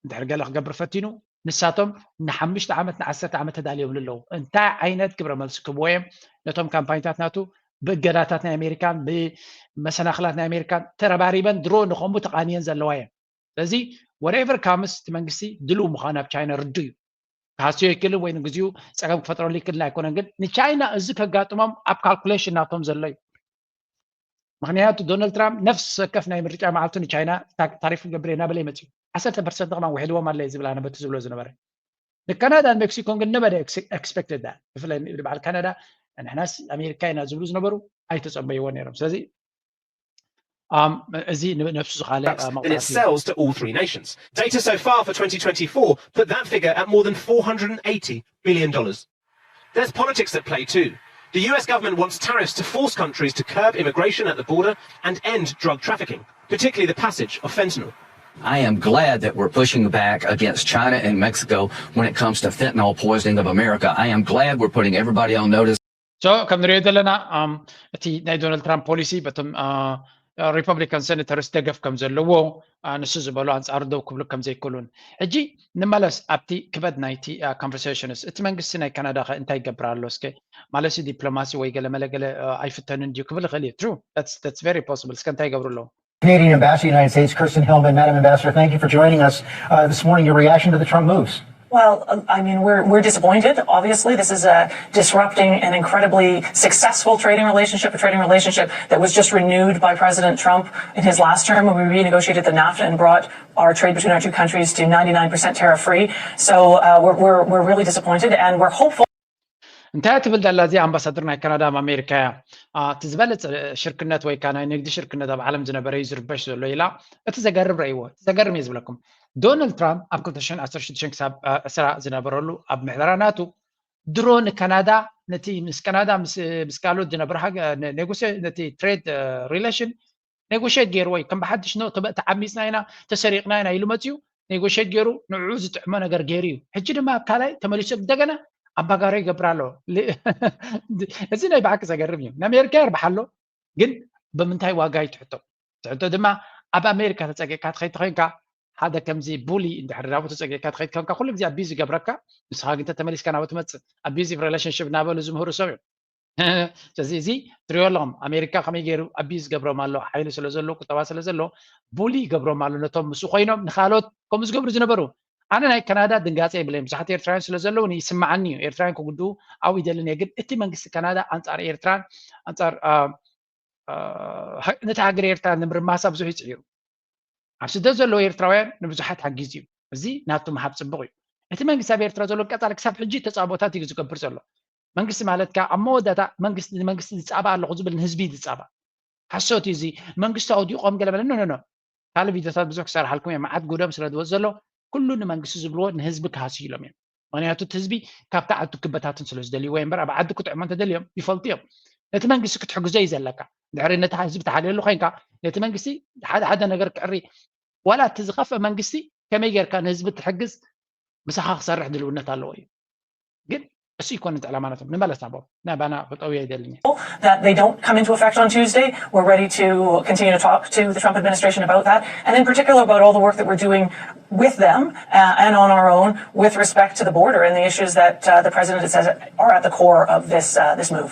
እንድሕር ገለ ክገብር ፈቲኑ፣ ንሳቶም ንሓሙሽተ ዓመት ንዓሰርተ ዓመት ተዳልዮም ኣለዉ። እንታይ ዓይነት ግብረ መልሲ ክብዎ እዮም? ነቶም ካምፓኒታት ናቱ ብእገዳታት ናይ ኣሜሪካን ብመሰናኽላት ናይ ኣሜሪካን ተረባሪበን ድሮ ንኸምኡ ተቓንየን ዘለዋ እየን። ስለዚ whatever comes እቲ መንግስቲ ድልው ምዃኑ ኣብ ቻይና ርዱ እዩ። ክሃስዮ ይክእልን ወይ ንግዚኡ ፀገም ክፈጥረሉ ይክእልን ኣይኮነን። ግን ንቻይና እዚ ከጋጥሞም ኣብ ካልኩሌሽን ናቶም ዘሎ እዩ። ምክንያቱ ዶናልድ ትራምፕ ነፍሲ ወከፍ ናይ ምርጫ መዓልቱ ንቻይና ታሪፍ ክገብር እየ እናበለ ይመፅእ እዩ። ዓሰርተ ፐርሰንት ከማን ውሒድዎም ኣለ ዝብል ኣነ በቲ ዝብሎ ዝነበረ። ንካናዳን ሜክሲኮን ግን nobody expected that። ብፍላይ ንበዓል ካናዳ ንሕናስ ኣሜሪካ ኢና ዝብሉ ዝነበሩ ኣይተፀበይዎ ነይሮም። ስለዚ እዚ ነብሱ ዝኻለ and it sells to all three nations. Data so far for twenty twenty-four put that figure at more than four hundred and eighty billion dollars. There's politics at play too. The U S government wants tariffs to force countries to curb immigration at the border and end drug trafficking, particularly the passage of fentanyl. I am glad that we're pushing back against China and Mexico when it comes to fentanyl poisoning of America. I am glad we're putting everybody on notice. So ከም ንሪኦ ዘለና እቲ ናይ ዶናልድ ትራምፕ ፖሊሲ በቶም ሪፐብሊካን ሴኔተርስ ደገፍ ከም ዘለዎ ንሱ ዝበሎ ኣንፃር ደው ክብሉ ከም ዘይክእሉን። ሕጂ ንመለስ ኣብቲ ክበድ ናይቲ ኮንቨርሴሽንስ። እቲ መንግስቲ ናይ ካናዳ ከ እንታይ ይገብር ኣሎ? እስከ ማለት ዲፕሎማሲ ወይ ገለ መለ ገለ ኣይፍተንን ድዩ ክብል ይኽእል እዩ። True, that's very possible። እስከ እንታይ ይገብሩ ኣለዉ? Canadian ambassador to the United States, Kirsten Hillman. Madam Ambassador, thank you for joining us uh, this morning. Your reaction to the Trump moves? Well, I mean, we're, we're disappointed. Obviously, this is a disrupting an incredibly successful trading relationship, a trading relationship that was just renewed by President Trump in his last term when we renegotiated the NAFTA and brought our trade between our two countries to ninety-nine percent tariff free. So uh, we're, we're, we're really disappointed, and we're hopeful. እንታይ ትብል ዘላ እዚኣ ኣምባሳደር ናይ ካናዳ ኣብ ኣሜሪካ እያ። እቲ ዝበለፀ ሽርክነት ወይ ከዓ ናይ ንግዲ ሽርክነት ኣብ ዓለም ዝነበረ እዩ ዝርበሽ ዘሎ ኢላ። እቲ ዘገርም ረእይዎ። እቲ ዘገርም እየ ዝብለኩም፣ ዶናልድ ትራምፕ ኣብ ክልተ ሽሕን ዓሰርተ ሽዱሽተን ክሳብ ዕስራ ዝነበረሉ ኣብ ምሕደራ ናቱ ድሮ ንካናዳ ነቲ ምስ ካናዳ ምስ ካልኦት ዝነብረ ነቲ ትሬድ ሪሌሽን ኔጎሽት ገይርዎ እዩ። ከም ብሓድሽ ተዓሚፅና ኢና፣ ተሰሪቕና ኢና ኢሉ መፅኡ። ኔጎሽት ገይሩ ንዕኡ ዝጥዕሞ ነገር ገይሩ እዩ። ሕጂ ድማ ኣብ ካልኣይ ተመሊሱ እንደገና ኣባጋሮ ይገብር ኣሎ። እዚ ናይ ብሓቂ ዘገርም እዩ። ንኣሜሪካ የርብሓ ኣሎ፣ ግን ብምንታይ ዋጋ እዩ ትሕቶ? ትሕቶ ድማ ኣብ ኣሜሪካ ተፀጊዕካ ትኸይድ ተኮይንካ ሓደ ከምዚ ቡሊ እንድሕር ናብኡ ተፀጊዕካ ትኸይድ ኮንካ ኩሉ ግዜ ኣቢዝ ይገብረካ። ንስኻ ግን ተተመሊስካ ናብኡ ትመፅእ። ኣቢዚቭ ሪሌሽንሽፕ እናበሉ ዝምህሩ ሰብ እዮም። ስለዚ እዚ ትሪኦ ኣለኹም ኣሜሪካ ከመይ ገይሩ ኣቢዝ ዝገብሮም ኣሎ። ሓይሊ ስለ ዘሎ ቁጠባ ስለ ዘሎ ቡሊ ይገብሮም ኣሎ ነቶም ምስ ኮይኖም ንካልኦት ከምኡ ዝገብሩ ዝነበሩ። ኣነ ናይ ካናዳ ድንጋፀ የብለይን። ብዙሓት ኤርትራውያን ስለ ዘለውኒ ይስማዓኒ እዩ። ኤርትራውያን ክጉድኡ ኣብኡ ይደልን እየ። ግን እቲ መንግስቲ ካናዳ ኣንፃር ኤርትራን ኣንፃር ነቲ ሃገር ኤርትራ ንምርማሳ ብዙሕ ይፅዒሩ። ኣብ ስደት ዘለዉ ኤርትራውያን ንብዙሓት ሓጊዙ እዩ። እዚ ናቱ ምሃብ ፅቡቕ እዩ። እቲ መንግስቲ ኣብ ኤርትራ ዘሎ ቀፃሊ ክሳብ ሕጂ ተፃቦታት እዩ ዝገብር ዘሎ። መንግስቲ ማለት ከዓ ኣብ መወዳእታ መንግስቲ ንመንግስቲ ዝፃባ ኣለኹ ዝብል ንህዝቢ እዩ ዝፃባ። ሓሶት እዩ እዚ። መንግስቲ ኣውዲቖም ገለ መለ ኖ ኖ ኖ ካልእ ቪድዮታት ብዙሕ ክሰርሓልኩም እየ። መዓት ጉዶም ስለ ዝወፅ ዘሎ ኩሉ ንመንግስቲ ዝብልዎ ንህዝቢ ክሃስዩ ኢሎም እዮም። ምክንያቱ እቲ ህዝቢ ካብቲ ዓዱ ክበታትን ስለ ዝደልይዎ እዮም እምበር ኣብ ዓዱ ክጥዕሞ እንተደልዮም ይፈልጡ እዮም። ነቲ መንግስቲ ክትሕግዞ እዩ ዘለካ። ድሕሪ ነቲ ህዝቢ ተሓልየሉ ኮይንካ ነቲ መንግስቲ ሓደ ሓደ ነገር ክዕሪ ዋላ እቲ ዝኸፍአ መንግስቲ ከመይ ጌርካ ንህዝቢ ትሕግዝ ምሳኻ ክሰርሕ ድልውነት ኣለዎ እዩ። ግን እሱ ይኮን እቲ ዕላማ ነቶም ንመለስ ናቦ ናባና ክጠውዮ ይደልኒ that they don't come into effect on Tuesday. We're ready to continue to talk to the Trump administration about that, and in particular about all the work that we're doing with them uh, and on our own with respect to the border and the issues that uh, the president says are at the core of this uh, this move.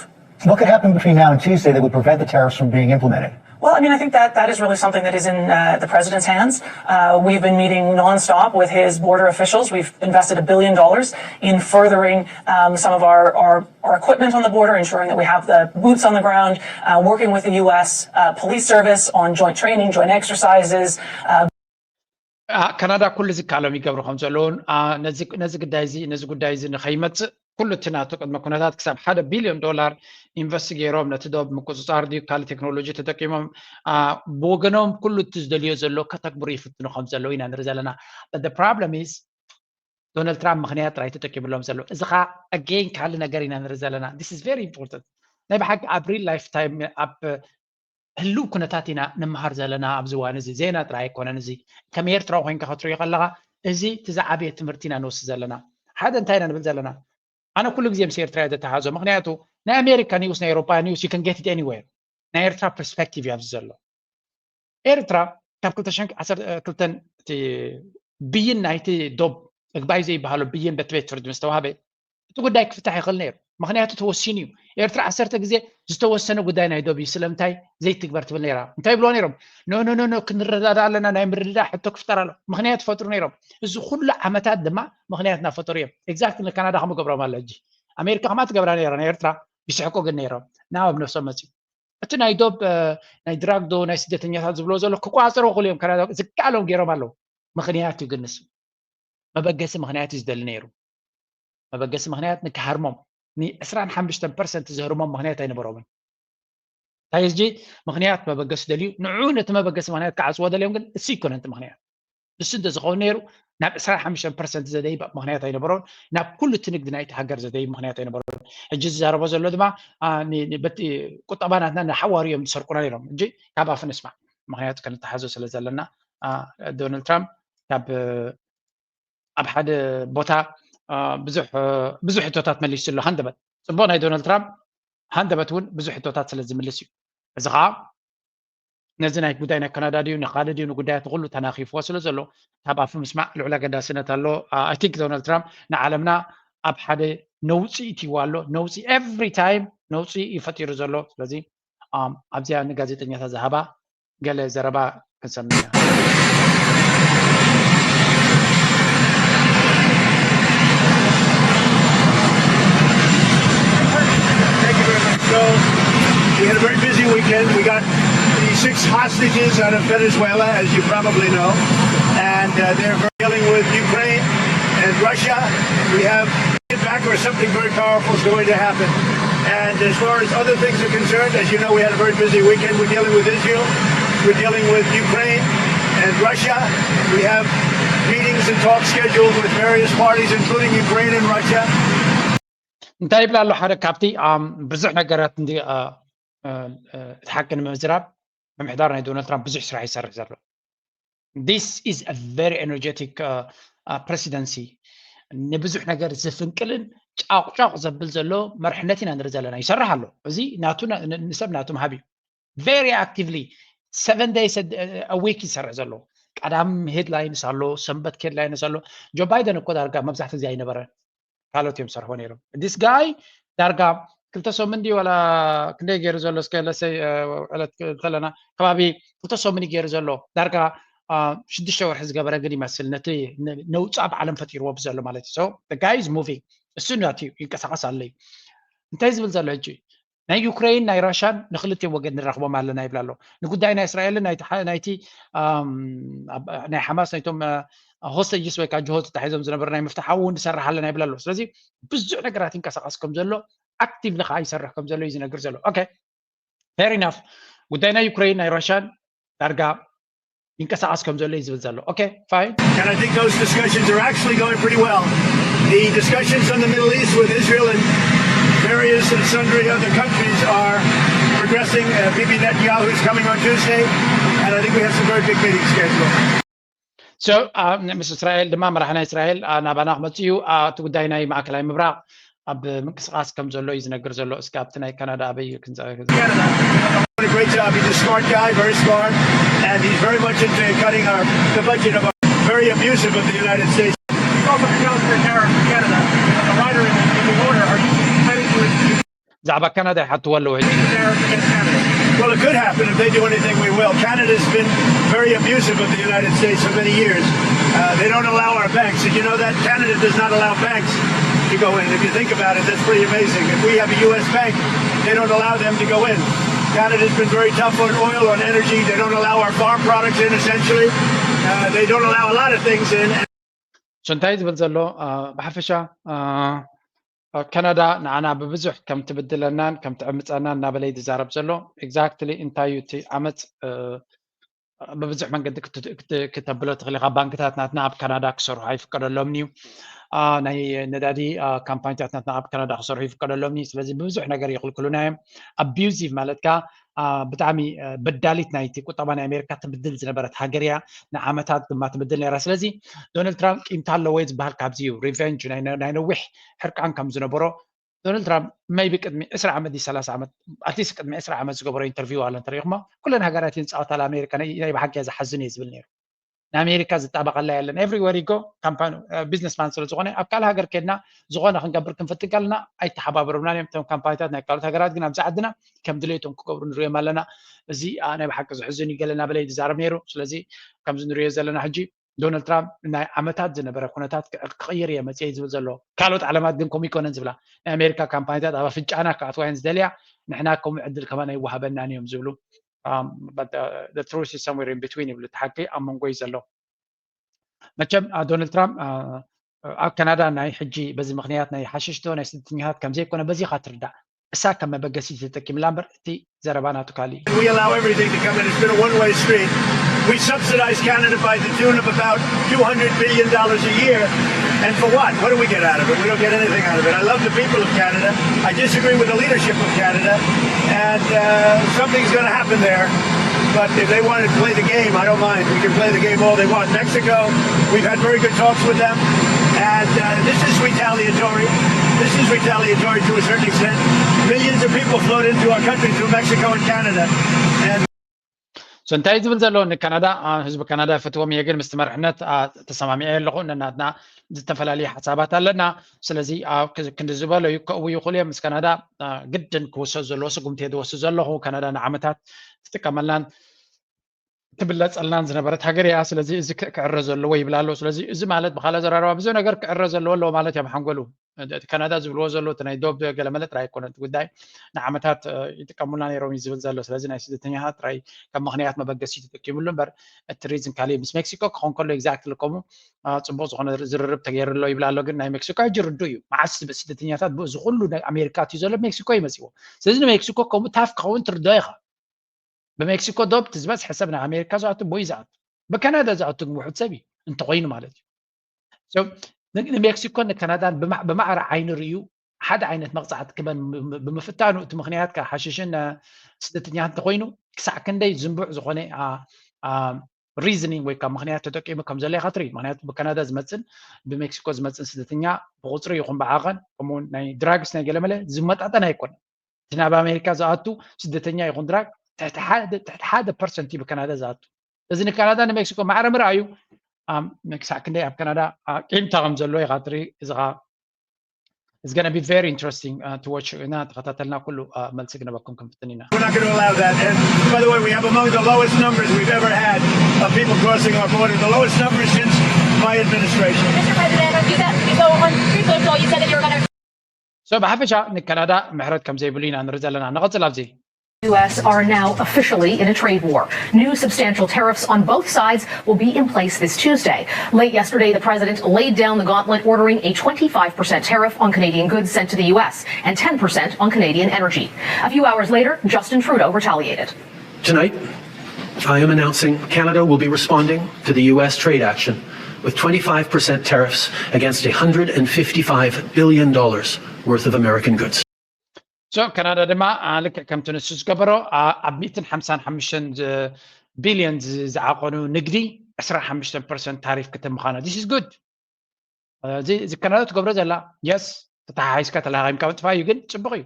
What could happen between now and Tuesday that would prevent the tariffs from being implemented? Well, I mean, I think that that is really something that is in uh, the president's hands. Uh, we've been meeting nonstop with his border officials. We've invested a billion dollars in furthering um, some of our, our, our equipment on the border, ensuring that we have the boots on the ground, uh, working with the U S uh, Police Service on joint training, joint exercises. Uh, ካናዳ ኩሉ ዝከኣሎም ይገብሩ ከም ዘለውን ነዚ ጉዳይ እዚ ነዚ ጉዳይ እዚ ንኸይመፅእ ኩሉ እቲ ናቱ ቅድመ ኩነታት ክሳብ ሓደ ቢልዮን ዶላር ኢንቨስት ገይሮም ነቲ ዶብ ምቁፅፃር ድዩ ካልእ ቴክኖሎጂ ተጠቂሞም ብወገኖም ኩሉ እቲ ዝደልዮ ዘሎ ከተግብሩ ይፍትኑ ከም ዘለዉ ኢና ንርኢ ዘለና። The problem is ዶናልድ ትራምፕ ምክንያት ጥራይ ተጠቂምሎም ዘሎ። እዚ ከዓ again ካልእ ነገር ኢና ንርኢ ዘለና። This is very important። ናይ ብሓቂ ኣብ real life time ኣብ ህልው ኩነታት ኢና ንመሃር ዘለና ኣብዚ እዋን እዚ። ዜና ጥራይ ኣይኮነን እዚ። ከም ኤርትራዊ ኮይንካ ክትሪኦ ከለኻ እዚ እቲ ዝዓበየ ትምህርቲ ኢና ንወስድ ዘለና። ሓደ እንታይ ኢና ንብል ዘለና? ኣነ ኩሉ ግዜ ምስ ኤርትራ እየ ዘተሓዞ። ምክንያቱ ናይ ኣሜሪካ ኒውስ ናይ ኤውሮፓ ኒውስ you can get it anywhere። ናይ ኤርትራ ፐርስፔክቲቭ እዩ ኣብዚ ዘሎ። ኤርትራ ካብ ክልተ ሽሕን ዓሰርተ ክልተን እቲ ብይን ናይቲ ዶብ እግባይ ዘይበሃሎ ብይን በቲ ቤት ፍርዲ ምስ ተዋህበ እቲ ጉዳይ ክፍታሕ ይኽእል ነይሩ። ምክንያቱ ተወሲኑ እዩ። ኤርትራ ዓሰርተ ግዜ ዝተወሰነ ጉዳይ ናይ ዶብ እዩ ስለምንታይ ዘይትግበር ትብል ነይራ። እንታይ ይብልዎ ነይሮም? ኖ ኖ ኖ ኖ ክንረዳዳ ኣለና፣ ናይ ምርድዳእ ሕቶ ክፍጠር ኣሎ። ምክንያት ይፈጥሩ ነይሮም። እዚ ኩሉ ዓመታት ድማ ምክንያት እናፈጠሩ እዮም። ኤግዛክትሊ ንካናዳ ከምኡ ገብሮም ኣሎ። ሕጂ ኣሜሪካ ከማ ትገብራ ነይራ ንኤርትራ ይስሕቁ ግን ነይሮም። ናብ ኣብ ነብሶም መፅዩ። እቲ ናይ ዶብ ናይ ድራግ ዶ ናይ ስደተኛታት ዝብሎ ዘሎ ክቋፀሮ ክእሉ እዮም። ካናዳ ዝከኣሎም ገይሮም ኣለዉ። ምክንያት እዩ ግን ንሱ መበገሲ ምክንያት እዩ ዝደሊ ነይሩ። መበገሲ ምክንያት ንክሃርሞም ን ዕስራን ሓሙሽተን ፐርሰንት ዘህርሞም ምክንያት ኣይነበሮምን። እንታይ እዚ ምክንያት መበገሲ ደልዩ ንዑ ነቲ መበገሲ ምክንያት ክዓፅዎ ደልዮም ግን እሱ ይኮነ እቲ ምክንያት። እሱ እንተዝኸውን ነይሩ ናብ ዕስራን ሓሙሽተን ፐርሰንት ዘደይብ ምክንያት ኣይነበሮን። ናብ ኩሉ እቲ ንግዲ ናይቲ ሃገር ዘደይብ ምክንያት ኣይነበሮን። ሕጂ ዝዛረቦ ዘሎ ድማ በቲ ቁጠባ ናትና ንሓዋሩ እዮም ዝሰርቁና ነይሮም። ሕጂ ካብ ኣፉ ንስማዕ። ምክንያቱ ከነተሓዞ ስለ ዘለና ዶናልድ ትራምፕ ካብ ኣብ ሓደ ቦታ ብዙሕ ሕቶታት መሊሱ ኣሎ። ሃንደበት ፅቡቅ ናይ ዶናልድ ትራምፕ ሃንደበት እውን ብዙሕ ሕቶታት ስለ ዝምልስ እዩ። እዚ ከዓ ነዚ ናይ ጉዳይ ናይ ካናዳ ድዩ ንካልእ ድዩ ንጉዳያት ኩሉ ተናኺፍዎ ስለ ዘሎ ካብ ኣፉ ምስማዕ ልዑል ኣገዳስነት ኣሎ። I think ዶናልድ ትራምፕ ንዓለምና ኣብ ሓደ ነውፂ እትይዋ ኣሎ። ነውፂ every time ነውፂ እዩ ፈጢሩ ዘሎ። ስለዚ ኣብዚኣ ንጋዜጠኛታት ዝሃባ ገለ ዘረባ ክንሰምዕ ኢና። So we had a very busy weekend. We got the six hostages out of Venezuela, as you probably know, and uh, they're dealing with Ukraine and Russia. We have get back or something very powerful is going to happen. And as far as other things are concerned, as you know, we had a very busy weekend. We're dealing with Israel, we're dealing with Ukraine and Russia. We have meetings and talks scheduled with various parties, including Ukraine and Russia. እንታይ ይብላ ኣሎ ሓደ ካብቲ ብዙሕ ነገራት እቲ ሓቂ ንምዝራብ ምምሕዳር ናይ ዶናልድ ትራምፕ ብዙሕ ስራሕ ይሰርሕ ዘሎ። This is a very energetic presidency። ንብዙሕ ነገር ዝፍንቅልን ጫቁጫቁ ዘብል ዘሎ መርሕነት ኢና ንርኢ ዘለና። ይሰርሕ ኣሎ። እዚ ናቱ ንሰብ ናቱ ምሃብ እዩ። Very actively seven days a week ይሰርሕ ዘሎ። ቀዳም ሄድላይንስ ኣሎ፣ ሰንበት ሄድላይንስ ኣሎ። ጆ ባይደን እኮ ዳርጋ መብዛሕትኡ ግዜ ኣይነበረን። ካልኦት እዮም ዝሰርሕዎ ነይሮም። This guy ዳርጋ ክልተ ሰሙን ድዩ ዋላ ክንደይ ገይሩ ዘሎ እስከ ለሰይ ዕለት ከለና ከባቢ ክልተ ሰሙን እዩ ገይሩ ዘሎ። ዳርጋ ሽዱሽተ ወርሒ ዝገበረ ግን ይመስል ነቲ ነውፂ ኣብ ዓለም ፈጢርዎ ብዘሎ ማለት እዩ። So the guy is moving። እሱ ናት እዩ ይንቀሳቀስ ኣሎ እዩ። እንታይ ዝብል ዘሎ ሕጂ ናይ ዩክሬን ናይ ራሻን ንክልቲኦም ወገን ንራኽቦም ኣለና ይብል ኣሎ። ንጉዳይ ናይ እስራኤልን ናይቲ ናይ ሓማስ ናይቶም ሆስተጅስ ወይ ከዓ ጅሆ ተታሒዞም ዝነበሩ ናይ ምፍታሕ እውን ንሰርሕ ኣለና ይብል ኣሎ። ስለዚ ብዙሕ ነገራት ይንቀሳቀስ ከም ዘሎ ኣክቲቭሊ ከዓ ይሰርሕ ከም ዘሎ እዩ ዝነግር ዘሎ። ኦኬ fair enough። ጉዳይ ናይ ዩክሬን ናይ ራሻን ዳርጋ ይንቀሳቐስ ከም ዘሎ እዩ ዝብል ዘሎ። Okay, fine. And I think those discussions are actually going pretty well. The discussions on the Middle East with Israel and various and sundry other countries are progressing. Uh, Bibi Netanyahu is coming on Tuesday, and I think we have some very big meetings scheduled. So ምስ እስራኤል ድማ መራሒ ናይ እስራኤል ናባና ክመፅእ እዩ። እቲ ጉዳይ ናይ ማእከላይ ምብራቕ ኣብ ምንቅስቃስ ከም ዘሎ እዩ ዝነግር ዘሎ። እስኪ ኣብቲ ናይ ካናዳ ኣበይ እዩ ክንፀ Canada. Doing a great job. He's a smart guy, very smart, and he's very much into cutting our the budget of our very abusive of the United States. It's also the counter tariff for Canada. A rider in the, in the order. Are you planning to ብዛዕባ ካናዳ ይሓትዎ ኣለዉ ሕጂ። Well, it could happen. If they do anything, we will. Canada's been very abusive of the United States for many years. Uh, they don't allow our banks. Did you know that? Canada does not allow banks to go in. If you think about it, that's pretty amazing. If we have a U S bank, they don't allow them to go in. Canada's been very tough on oil, on energy. They don't allow our farm products in, essentially. Uh, they don't allow a lot of things in. So እንታይ ዝብል ዘሎ ብሓፈሻ ካናዳ ንዓና ብብዙሕ ከም ትብድለናን ከም ትዕምፀናን እናበለ እዩ ዝዛረብ ዘሎ። Exactly እንታይ እዩ እቲ ዓመፅ? ብብዙሕ መንገዲ ክተብሎ ትኽእል ኢኻ። ባንክታት ናትና ኣብ ካናዳ ክሰርሑ ኣይፍቀደሎምን እዩ። ናይ ነዳዲ ካምፓኒታት ናትና ኣብ ካናዳ ክሰርሑ ይፍቀደሎምን እዩ። ስለዚ ብብዙሕ ነገር ይኽልክሉና እዮም። Abusive ማለት ከዓ ብጣዕሚ በዳሊት ናይቲ ቁጠባ ናይ ኣሜሪካ ትብድል ዝነበረት ሃገር እያ። ንዓመታት ድማ ትብድል ነይራ። ስለዚ ዶናልድ ትራምፕ ቂምታ ኣለዎ ዝበሃል ካብዚ እዩ። Revenge ናይ ነዊሕ ሕርቃን ከም ዝነበሮ ዶናልድ ትራምፕ maybe ቅድሚ ዕስራ ዓመት ድዩ ሰላሳ ዓመት፣ at least ቅድሚ ዕስራ ዓመት ዝገበሮ interview ኣሎ እንተሪኢኹሞ፣ ኩለን ሃገራት እየን ዝፃወታላ ኣሜሪካ ናይ ብሓቂ እያ ዝሓዝን እየ ዝብል ነይሩ። ንኣሜሪካ ዝጣበቐላ የለን። Everywhere you go ካምፓኒ ቢዝነስማን ስለ ዝኾነ ኣብ ካልእ ሃገር ከድና ዝኾነ ክንገብር ክንፍትን ከለና ኣይተሓባበሩናን እዮም እቶም ካምፓኒታት ናይ ካልኦት ሃገራት። ግን ኣብዚ ዓድና ከም ድሌቶም ክገብሩ ንሪኦም ኣለና። እዚ ናይ ብሓቂ ዝሕዝን እዩ ገለ እናበለ እዩ ዝዛረብ ነይሩ። ስለዚ ከምዚ ንሪኦ ዘለና ሕጂ ዶናልድ ትራምፕ ናይ ዓመታት ዝነበረ ኩነታት ክቕይር እየ መፅየ ዝብል ዘሎ። ካልኦት ዓለማት ግን ከምኡ ይኮነን ዝብላ። ናይ ኣሜሪካ ካምፓኒታት ኣብ ኣፍንጫና ክኣትዋ እየን ዝደልያ። ንሕና ከምኡ ዕድል ከማን ኣይወሃበናን እዮም ዝብሉ። Truth is somewhere in between ይብሉ። እቲ ሓቂ ኣብ መንጎ እዩ ዘሎ። መቸም ዶናልድ ትራምፕ ኣብ ካናዳ ናይ ሕጂ በዚ ምክንያት ናይ ሓሽሽቶ ናይ ስደተኛታት ከምዘይኮነ በዚኻ ትርዳእ። እሳ ከም መበገሲ ተጠቂምላ እምበር እቲ ዘረባ ናቱ ካልእ እዩ። We allow everything to come in. It's been a one-way street. We subsidize Canada by the tune of about two hundred billion dollars a year. And for what? What do we get out of it? We don't get anything out of it. I love the people of Canada. I disagree with the leadership of Canada. And uh, something's going to happen there. But if they want to play the game, I don't mind. We can play the game all they want. Mexico, we've had very good talks with them. And uh, this is retaliatory. This is retaliatory to a certain extent. Millions of people flowed into our country through Mexico and Canada. And So እንታይ ዝብል ዘሎ ንካናዳ ህዝቢ ካናዳ ፈትዎም እየ፣ ግን ምስቲ መርሕነት ተሰማሚዐ ኣለኹ። ነናትና ዝተፈላለዩ ሓሳባት ኣለና። ስለዚ ኣብ ክንዲ ዝበለዩ ከእው ይኽእሉ እዮም። ምስ ካናዳ ግድን ክውሰድ ዘለዎ ስጉምቲ እየ ዝወስድ ዘለኹ። ካናዳ ንዓመታት ትጥቀመልናን ትብለፀልናን ዝነበረት ሃገር እያ። ስለዚ እዚ ክዕረ ዘለዎ ይብል ኣሎ። ስለዚ እዚ ማለት ብካልእ ኣዘራርባ ብዙሕ ነገር ክዕረ ዘለዎ ኣለዎ ማለት እዮም ሓንጎሉ። እቲ ካናዳ ዝብልዎ ዘሎ እቲ ናይ ዶብ ገለመለ ጥራይ ኣይኮነን እቲ ጉዳይ። ንዓመታት ይጥቀሙልና ነይሮም እዩ ዝብል ዘሎ። ስለዚ ናይ ስደተኛታት ጥራይ ከም ምክንያት መበገሲ ተጠቂምሉ እምበር እቲ ሪዝን ካሊእ ምስ ሜክሲኮ ክኾን ከሎ exactly ከምኡ ፅቡቅ ዝኾነ ዝርርብ ተገይሩ ኣሎ ይብል ኣሎ። ግን ናይ ሜክሲኮ ሕጂ ርዱእ እዩ። መዓስ ስደተኛታት እዚ ኩሉ ኣሜሪካ ኣትዩ ዘሎ ሜክሲኮ ይመፅዎ። ስለዚ ንሜክሲኮ ከምኡ ታፍ ክኸውን ትርዶ ኢኻ። ብሜክሲኮ ዶብ ዝበዝሐ ሰብ ናብ ኣሜሪካ ዝኣቱ ቦይ ዝኣቱ ብካናዳ ዝኣቱ ግን ውሑድ ሰብ እዩ እንተኮይኑ ማለት እዩ። ንሜክሲኮን ንካናዳን ብማዕረ ዓይኒ ርእዩ ሓደ ዓይነት መቕፃዕቲ ክበን ብምፍታኑ እቲ ምክንያት ካብ ሓሽሽን ስደተኛት እንተኮይኑ ክሳዕ ክንደይ ዝንቡዕ ዝኾነ ሪዝኒንግ ወይ ካብ ምክንያት ተጠቂሙ ከም ዘሎ ኢካ ትርኢ። ምክንያቱ ብካናዳ ዝመፅን ብሜክሲኮ ዝመፅን ስደተኛ ብቁፅሪ ይኹን ብዓቐን ከምኡውን ናይ ድራግስ ናይ ገለመለ ዝመጣጠን ኣይኮነን። እቲ ናብ ኣሜሪካ ዝኣቱ ስደተኛ ይኹን ድራግ ትሕቲ ሓደ ፐርሰንት እዩ ብካናዳ ዝኣቱ። እዚ ንካናዳ ንሜክሲኮ ማዕረ ምርኣዩ ክሳዕ ክንደይ ኣብ ካናዳ ቂምታ ከም ዘሎ ኢካ ትርኢ። እዚ ከዓ is gonna be very interesting uh, to watch እና ተኸታተልና ኩሉ መልሲ ክነበኩም ክንፍትን ኢና። We're not going to allow that. And by the way, we have among the lowest numbers we've ever had of people crossing our border, the lowest numbers since my administration. Mister President, you said, so on Truth Social, you said that you were going to So ብሓፈሻ ንካናዳ ምሕረት ከም ዘይብሉ ኢና ንርኢ ዘለና። ንቐፅል ኣብዚ U S are now officially in a trade war. New substantial tariffs on both sides will be in place this Tuesday. Late yesterday, the president laid down the gauntlet, ordering a twenty-five percent tariff on Canadian goods sent to the U S and ten percent on Canadian energy. A few hours later, Justin Trudeau retaliated. Tonight, I am announcing Canada will be responding to the U S trade action with twenty-five percent tariffs against one hundred fifty-five billion dollars worth of American goods. So ካናዳ ድማ ልክዕ ከምቲ ንሱ ዝገበሮ ኣብ ሚእትን ሓምሳን ሓሙሽተን ቢልዮን ዝዓቐኑ ንግዲ ዕስራን ሓሙሽተን ፐርሰንት ታሪፍ ክትብ ምዃና። This is good። እዚ ካናዳ ትገብሮ ዘላ፣ የስ፣ ተተሓሒዝካ ተላሃቂምካ ምጥፋእ እዩ፣ ግን ፅቡቕ እዩ።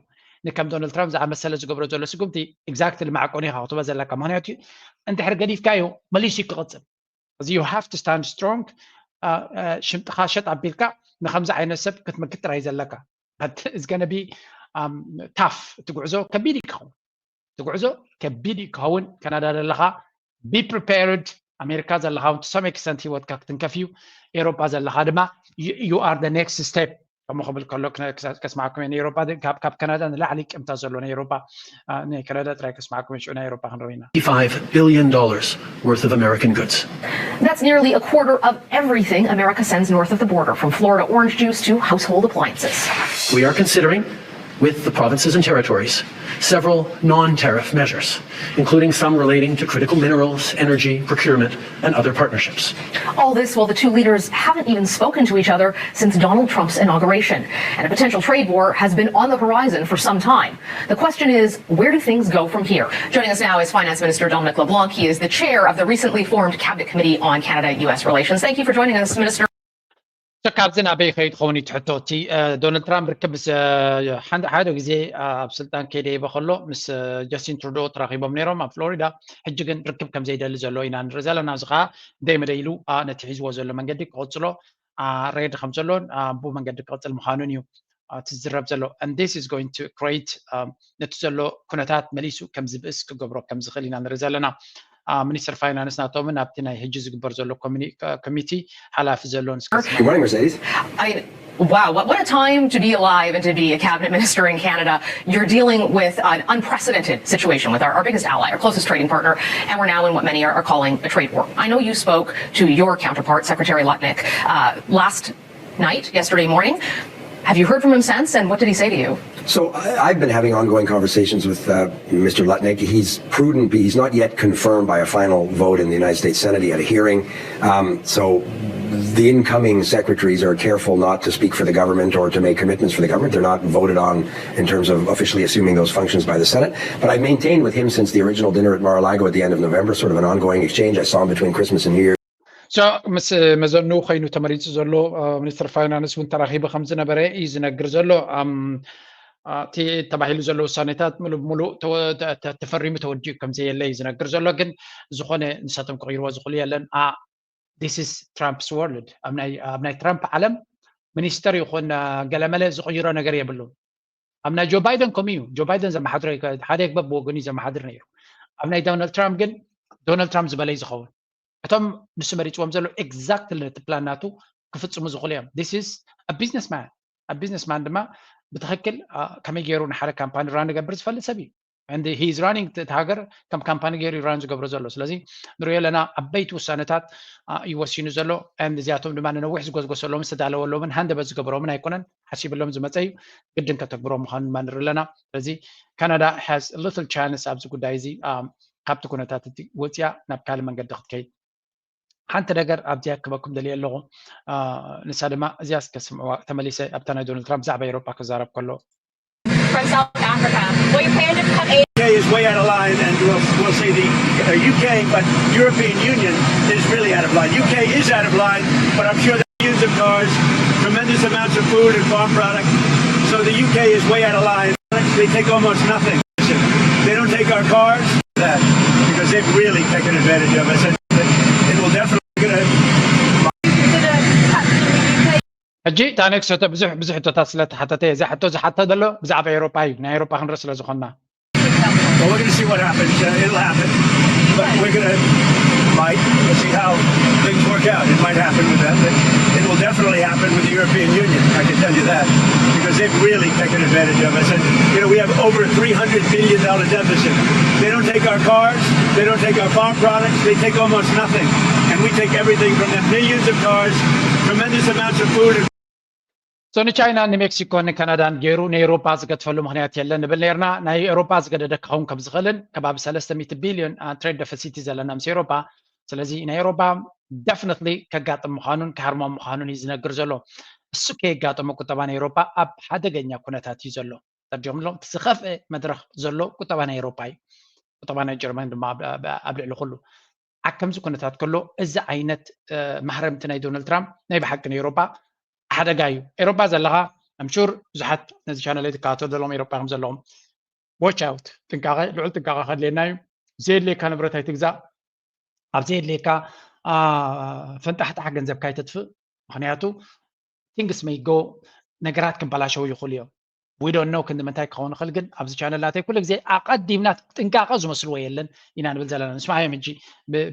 ንከም ዶናልድ ትራምፕ ዝኣመሰለ ዝገብሮ ዘሎ ስጉምቲ ኤግዛክትሊ ማዕቀኑ ኢኻ ክትባ ዘለካ። ምክንያቱ እንድሕር ገዲፍካዮ መሊሱ እዩ ክቕፅል። እዚ you have to stand strong። ሽምጥኻ ሸጥ ኣቢልካ ንከምዚ ዓይነት ሰብ ክትመክት ጥራይ ዘለካ። It's gonna be tough። እቲ ጉዕዞ ከቢድ እዩ ክኸውን። እቲ ጉዕዞ ከቢድ እዩ ክኸውን። ካናዳ ዘለኻ be prepared። ኣሜሪካ ዘለኻ እውን to some extent ህይወትካ ክትንከፍ እዩ። ኤሮጳ ዘለኻ ድማ you are the next step። ከምኡ ክብል ከሎ ከስማዕኩም እየ። ኤሮጳ ካብ ካናዳ ንላዕሊ ቅምታ ዘሎ ናይ ኤሮጳ ናይ ካናዳ ጥራይ ከስማዕኩም እየ። ሽዑ ናይ ኤሮጳ ክንረው ኢና። Five billion dollars worth of American goods. That's nearly a quarter of everything America sends north of the border, from Florida orange juice to household appliances. We are considering, with the provinces and territories, several non tariff measures, including some relating to critical minerals, energy, procurement, and other partnerships. All this while the two leaders haven't even spoken to each other since Donald Trump's inauguration, and a potential trade war has been on the horizon for some time. The question is, where do things go from here? Joining us now is Finance Minister Dominic LeBlanc. He is the chair of the recently formed Cabinet Committee on Canada U S Relations. Thank you for joining us, Minister. ካብዚ ናበይ ከይድ ኸውን እዩ ትሕቶ። እቲ ዶናልድ ትራምፕ ርክብ ምስ ሓደ ግዜ ኣብ ስልጣን ከይደይበ ከሎ ምስ ጀስቲን ትሩዶ ተራኺቦም ነይሮም ኣብ ፍሎሪዳ። ሕጂ ግን ርክብ ከም ዘይደሊ ዘሎ ኢና ንርኢ ዘለና። እዚ ከዓ ደይ መደይ ኢሉ ነቲ ሒዝዎ ዘሎ መንገዲ ክቕፅሎ ሬድ ከም ዘሎን ብኡ መንገዲ ክቕፅል ምዃኑን እዩ እቲ ዝዝረብ ዘሎ። And this is going to create ነቲ ዘሎ ኩነታት መሊሱ ከም ዝብእስ ክገብሮ ከም ዝኽእል ኢና ንርኢ ዘለና። ሚኒስትር ፋይናንስ ናቶምን ኣብቲ ናይ ሕጂ ዝግበር ዘሎ ኮሚቲ ሓላፊ ዘሎን እስከ Good morning, Mercedes. I, wow, what, what a time to be alive and to be a cabinet minister in Canada. You're dealing with an unprecedented situation with our, our biggest ally, our closest trading partner, and we're now in what many are, are calling a trade war. I know you spoke to your counterpart, Secretary Lutnick, uh, last night, yesterday morning. Have you heard from him since, and what did he say to you? So I- I've been having ongoing conversations with uh, Mr. Lutnick. He's prudent, but he's not yet confirmed by a final vote in the United States Senate. He had a hearing. Um, so the incoming secretaries are careful not to speak for the government or to make commitments for the government. They're not voted on in terms of officially assuming those functions by the Senate. But I've maintained with him since the original dinner at Mar-a-Lago at the end of November, sort of an ongoing exchange. I saw him between Christmas and New Year's. So ምስ መዘኑ ኮይኑ ተመሪፁ ዘሎ ሚኒስትር ፋይናንስ እውን ተራኺቡ ከም ዝነበረ እዩ ዝነግር ዘሎ። እቲ ተባሂሉ ዘሎ ውሳኔታት ሙሉእ ብሙሉእ ተፈሪሙ ተወዲኡ ከም ዘየለ እዩ ዝነግር ዘሎ። ግን ዝኾነ ንሳቶም ክቕይርዎ ዝኽእሉ የለን። This is Trump's world። ኣብ ናይ ትራምፕ ዓለም ሚኒስተር ይኹን ገለመለ ዝቕይሮ ነገር የብሉን። ኣብ ናይ ጆ ባይደን ከምኡ እዩ። ጆ ባይደን ዘመሓድሮ ሓደ የግበብ ብወገኑ እዩ ዘመሓድር ነይሩ። ኣብ ናይ ዶናልድ ትራምፕ ግን ዶናልድ ትራምፕ ዝበለ እዩ ዝኸውን። እቶም ንሱ መሪፅዎም ዘሎ ኤግዛክትሊ ነቲ ፕላን ናቱ ክፍፅሙ ዝኽእሉ እዮም። This is a businessman። A businessman ድማ ብትኽክል ከመይ ገይሩ ንሓደ ካምፓኒ ራን ገብር ዝፈልጥ ሰብ እዩ። And he is running እቲ ሃገር ከም ካምፓኒ ገይሩ ራን ዝገብሮ ዘሎ። ስለዚ ንሪኦ ኣለና ዓበይቲ ውሳነታት እዩ ወሲኑ ዘሎ። And እዚኣቶም ድማ ንነዊሕ ዝጎዝጎሰሎምን ዝተዳለወሎምን ሃንደበት ዝገበሮምን ኣይኮነን፣ ሓሲብሎም ዝመፀ እዩ። ግድን ከተግብሮ ምዃኑ ድማ ንርኢ ኣለና። ስለዚ ካናዳ has little chance ኣብዚ ጉዳይ እዚ ካብቲ ኩነታት እቲ ወፅያ ናብ ካልእ መንገዲ ክትከይድ። ሓንቲ ነገር ኣብዚኣ ክበኩም ደልየ ኣለኹ። ንሳ ድማ እዚኣ እስከ ስምዕዋ። ተመሊሰ ኣብታ ናይ ዶናልድ ትራምፕ ብዛዕባ ኤውሮጳ ክዛረብ ከሎ from South Africa. What you plan to become a UK is way out of line, and we'll, we'll say the uh, UK, but European Union is really out of line. UK is out of line, but I'm sure that millions of cars, tremendous amounts of food and farm products. So the UK is way out of line. They take almost nothing. They don't take our cars, that, because they've really taken advantage of us. And it will definitely gonna ሕጂ እታ ነክሰቶ ብዙሕ ብዙሕ ሕቶታት ስለ ተሓተተ እዚ ሕቶ ዝሓተ ዘሎ ብዛዕባ ኤውሮጳ እዩ። ናይ ኤውሮጳ ክንርኢ ስለ ዝኾንና Well, we're going to see what happens. Uh, it'll happen. But we're going to, might, we'll see how things work out. It might happen with that, but it will definitely happen with the European Union. I can tell you that. Because they've really taken advantage of us. And, you know, we have over a three hundred billion dollars deficit. They don't take our cars. They don't take our farm products. They take almost nothing. And we take everything from them. Millions of cars, tremendous amounts of food. So ንቻይና ንሜክሲኮ ንካናዳን ገይሩ ንኤውሮፓ ዝገድፈሉ ምክንያት የለን ንብል ነርና። ናይ ኤውሮፓ ዝገደደ ክኸውን ከም ዝኽእልን ከባቢ ሰለስተ ሚእቲ ቢልዮን ትሬድ ደፈሲቲ ዘለና ምስ ኤውሮፓ። ስለዚ ናይ ኤውሮፓ ደፍነትሊ ከጋጥም ምዃኑን ክሃርሞም ምዃኑን እዩ ዝነግር ዘሎ። እሱ ከየጋጠመ ቁጠባ ናይ ኤውሮፓ ኣብ ሓደገኛ ኩነታት እዩ ዘሎ። ተርዲኦም ኣለዎም እቲ ዝኸፍአ መድረኽ ዘሎ ቁጠባ ናይ ኤውሮፓ እዩ። ቁጠባ ናይ ጀርመን ድማ ኣብ ልዕሊ ኩሉ ኣብ ከምዚ ኩነታት ከሎ እዚ ዓይነት ማህረምቲ ናይ ዶናልድ ትራምፕ ናይ ብሓቂ ንኤውሮፓ ሓደጋ እዩ። ኤውሮፓ ዘለኻ ኣምሹር ብዙሓት ነዚ ቻነል ዝከታተሉ ዘለዎም ኤውሮፓ ከም ዘለዎም ዋች ኣውት ጥንቃቐ ልዑል ጥንቃቐ ከድልየና እዩ። ዘየድልየካ ንብረት ኣይትግዛእ። ኣብ ዘየድልየካ ፈንጣሕጣሕ ገንዘብካ ኣይተጥፍእ። ምክንያቱ ቲንግስ መይ ጎ ነገራት ክበላሸው ይኽእሉ እዮም። ዊ ዶንት ኖው ክንዲ ምንታይ ክኸውን ይኽእል ግን ኣብዚ ቻነል ናተይ ኩሉ ግዜ ኣቐዲምና ጥንቃቐ ዝመስልዎ የለን ኢና ንብል ዘለና። ንስማዮም ሕጂ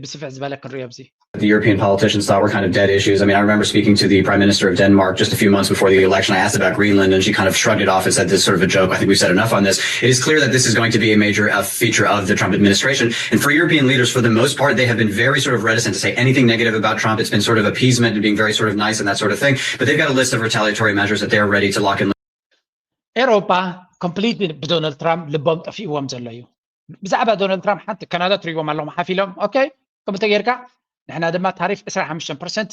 ብስፍሕ ዝበለ ክንሪኦ ኣብዚ። The European politicians thought were kind of dead issues. I mean, I remember speaking to the Prime Minister of Denmark just a few months before the election. I asked about Greenland, and she kind of shrugged it off and said, "This is sort of a joke. I think we've said enough on this." It is clear that this is going to be a major uh, feature of the Trump administration. And for European leaders, for the most part, they have been very sort of reticent to say anything negative about Trump. It's been sort of appeasement and being very sort of nice and that sort of thing. But they've got a list of retaliatory measures that they're ready to lock in. ኤሮፓ ኮምፕሊት ብዶናልድ ትራምፕ ልቦም ጠፊእዎም ዘሎ እዩ። ብዛዕባ ዶናልድ ትራምፕ ሓንቲ ካናዳ ትሪእዎም ኣለኹም ሓፊሎም ኦኬ ከምኡ ተጌርካ ንሕና ድማ ታሪፍ ዕስራን ሓሙሽተን ፐርሰንት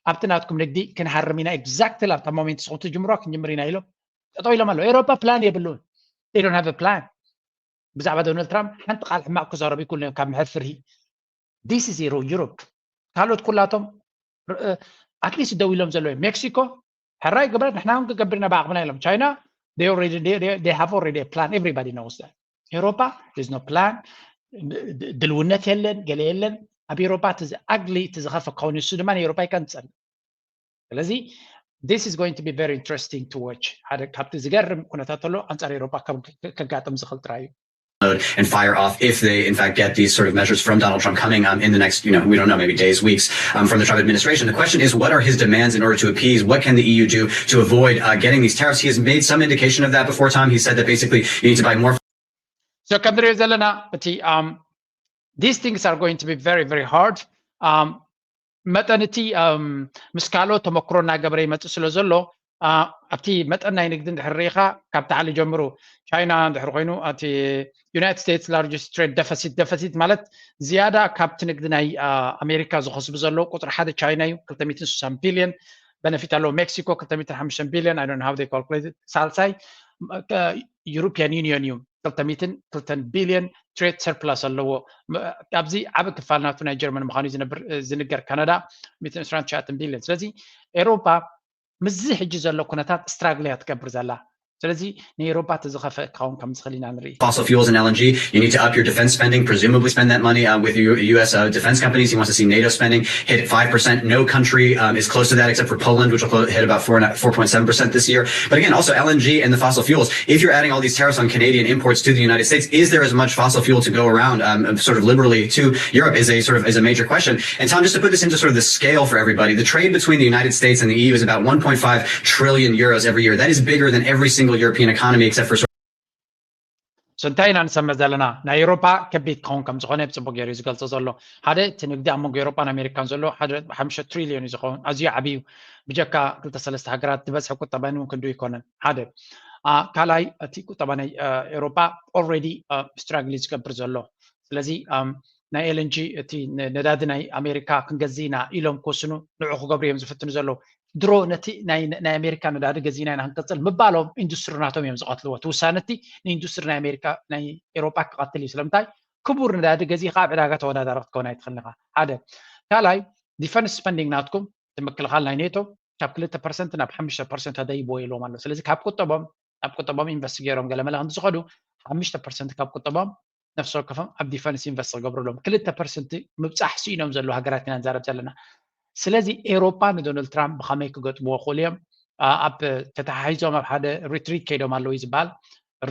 ኣብቲ ናትኩም ንግዲ ክንሃርም ኢና። ኤግዛክትሊ ኣብታ ሞሜንት ንስኹም ትጅምሮ ክንጅምር ኢና ኢሎም ጠጠው ኢሎም ኣለዉ። ኤሮፓ ፕላን የብሉን። They don't have a plan። ብዛዕባ ዶናልድ ትራምፕ ሓንቲ ቃል ሕማቕ ክዛረቡ ይክእሉ እዮም ካብ ምሕር ፍርሂ። This is Europe። ካልኦት ኩላቶም ኣትሊስት ደው ኢሎም ዘለዉ እዮም። ሜክሲኮ ሕራይ ግብረት ንሕና እውን ክገብር ኢና ብዓቕምና ኢሎም። ቻይና they already they, they, they have already a plan. Everybody knows that. ኤሮፓ there's no plan። ድልውነት የለን፣ ገለ የለን። ኣብ ኤሮፓ እቲ ኣግሊ እቲ ዝኸፈ ክኸውን እሱ ድማ ንኤሮፓ ይቀንጸን። ስለዚ this is going to be very interesting to watch። ሓደ ካብቲ ዝገርም ኩነታት ተሎ ኣንጻር ኤሮፓ ከጋጥም ዝኽእል ጥራይ እዩ። And fire off if they, in fact, get these sort of measures from Donald Trump coming um, in the next, you know, we don't know, maybe days, weeks um, from the Trump administration. The question is, what are his demands in order to appease? What can the E U do to avoid uh, getting these tariffs? He has made some indication of that before, Tom. He said that basically you need to buy more. So, ከምንሪኦ ዘለና እቲ um, these things are going to be very, very hard. Um, መጠን እቲ ምስ ካልኦት ተመክሮ እናገበረ ይመፅእ ስለ ዘሎ ኣብቲ መጠን ናይ ንግዲ እንድሕር ርኢኻ ካብ ታዕሊ ጀምሩ ቻይና እንድሕር ኮይኑ እቲ ዩናይትድ ስቴትስ ላርጀስት ትሬድ ደፈሲት ደፈሲት ማለት ዝያዳ ካብቲ ንግዲ ናይ ኣሜሪካ ዝኸስቡ ዘለዉ ቁፅሪ ሓደ ቻይና እዩ ክልተ ሚእትን ስሳን ቢልዮን በነፊት ኣለዎ ሜክሲኮ ክልተ ሚእትን ሓሙሽተን ቢልዮን I don't know how they calculate ሳልሳይ ዩሮፒያን ዩኒዮን እዩ ክልተ ሚእትን ክልተን ቢልዮን ትሬድ ሰርፕላስ ኣለዎ ኣብዚ ዓብ ክፋል ናቱ ናይ ጀርመን ምዃኑ ዝንገር ካናዳ ሚእትን ዕስራን ትሽዓተን ቢልዮን ስለዚ ኤሮፓ ምስዚ ሕጂ ዘሎ ኩነታት ስትራግል እያ ትገብር ዘላ ስለዚ ንኤሮፓ እቲ ዝኸፈ ክኸውን ከም ዝኽእል ኢና ንርኢ fossil fuels and L N G, you need to up your defense spending, presumably spend that money uh, with U- U S uh, defense companies. He wants to see NATO spending hit five percent. No country um, is close to that except for Poland, which will hit about four, four point seven percent this year. But again, also L N G and the fossil fuels. If you're adding all these tariffs on Canadian imports to the United States, is there as much fossil fuel to go around, um, sort of liberally to Europe, is a sort of is a major question. And Tom, just to put this into sort of the scale for everybody, the trade between the United States and the E U is about one point five trillion euros every year. That is bigger than every single European economy except for so እንታይ ኢና ንሰምዕ ዘለና ናይ ኤሮፓ ከቢድ ክኸውን ከም ዝኾነ ብፅቡቅ ገይሩ ዝገልፆ ዘሎ ሓደ እቲ ንግዲ ኣብ መንጎ ኤሮፓን ኣሜሪካን ዘሎ ሓደ ሓሙሽተ ትሪልዮን እዩ ዝኸውን ኣዝዩ ዓብዩ ብጀካ ክልተ ሰለስተ ሃገራት ዝበዝሐ ቁጠባ እውን ክንዱ ይኮነን ሓደ ካልኣይ እቲ ቁጠባ ናይ ኤሮፓ ኦልሬዲ ስትራግል ዝገብር ዘሎ ስለዚ ናይ ኤልንጂ እቲ ነዳዲ ናይ ኣሜሪካ ክንገዝእ ኢና ኢሎም ክወስኑ ንዑ ክገብሩ እዮም ዝፍትኑ ዘለዉ ድሮ ነቲ ናይ ኣሜሪካ ነዳዲ ገዚእና ኢና ክንቅፅል ምባሎም ኢንዱስትሪ ናቶም እዮም ዝቐትልዎ እቲ ውሳነ እቲ ንኢንዱስትሪ ናይ ኣሜሪካ ናይ ኤሮጳ ክቐትል እዩ ስለምንታይ ክቡር ነዳዲ ገዚእካ ኣብ ዕዳጋ ተወዳዳሪ ክትከውን ኣይትኽእልን ኢኻ ሓደ ካልኣይ ዲፈንስ ስፐንዲንግ ናትኩም እቲ ምክልኻል ናይ ኔቶ ካብ ክልተ ፐርሰንት ናብ ሓሙሽተ ፐርሰንት ተደይብዎ ኢልዎም ኣሎ ስለዚ ካብ ቁጠቦም ኣብ ቁጠቦም ኢንቨስት ገይሮም ገለመለ ከምቲ ዝኸዱ ሓሙሽተ ፐርሰንት ካብ ቁጠቦም ነፍሲ ወከፎም ኣብ ዲፈንስ ኢንቨስት ክገብሩ ኣለዎም ክልተ ፐርሰንት ምብፃሕ ስኢኖም ዘለዉ ሃገራት ኢና ንዛረብ ዘለና ስለዚ ኤሮፓ ንዶናልድ ትራምፕ ብኸመይ ክገጥምዎ ክእሉ እዮም ኣብ ተተሓሒዞም ኣብ ሓደ ሪትሪት ከይዶም ኣለዉ እዩ ዝበሃል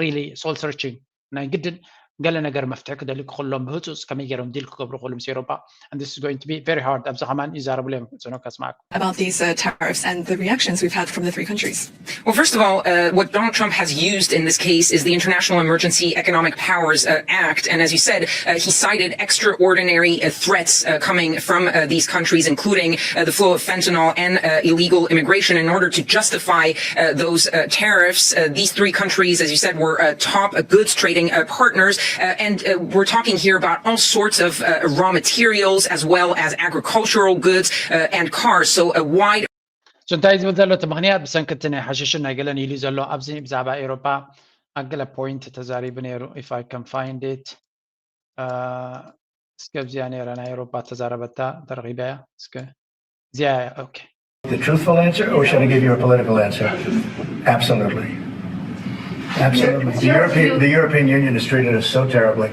ሪሊ ሶል ሰርችንግ ናይ ግድን ገለ ነገር መፍትሒ ክደልዩ ክኽእሎም ብህፁፅ ከመይ ገይሮም ዲል ክገብሩ ክኽእሉ ምስ ኤሮፓ። And this is going to be very hard። ኣብዚ ከማን ይዛረብሉ እዮም። ፅኖ ከስማዕኩም። About these uh, tariffs and the reactions we've had from the three countries. Well, first of all, uh, what Donald Trump has used in this case is the International Emergency Economic Powers uh, Act. And as you said, uh, he cited extraordinary uh, threats uh, coming from uh, these countries, including uh, the flow of fentanyl and uh, illegal immigration, in order to justify uh, those uh, tariffs. Uh, these three countries, as you said, were uh, top uh, goods trading uh, partners. Uh, and uh, we're talking here about all sorts of uh, raw materials, as well as agricultural goods uh, and cars. So a wide So እንታይ ዝብል ዘሎ እቲ ምኽንያት ብሰንኪ እቲ ናይ ሓሽሽን ናይ ገለን ኢሉ ዘሎ ኣብዚ ብዛዕባ ኤሮፓ ኣብ ገለ point ተዛሪቡ ነይሩ። If I can find it እስከ ኣብዚኣ ነይራ ናይ ኤሮፓ ተዛረበታ ተረኺበያ እስከ እዚኣ okay The truthful answer, or should I give you a political answer? Absolutely. Absolutely. The European, the European Union has treated us so terribly.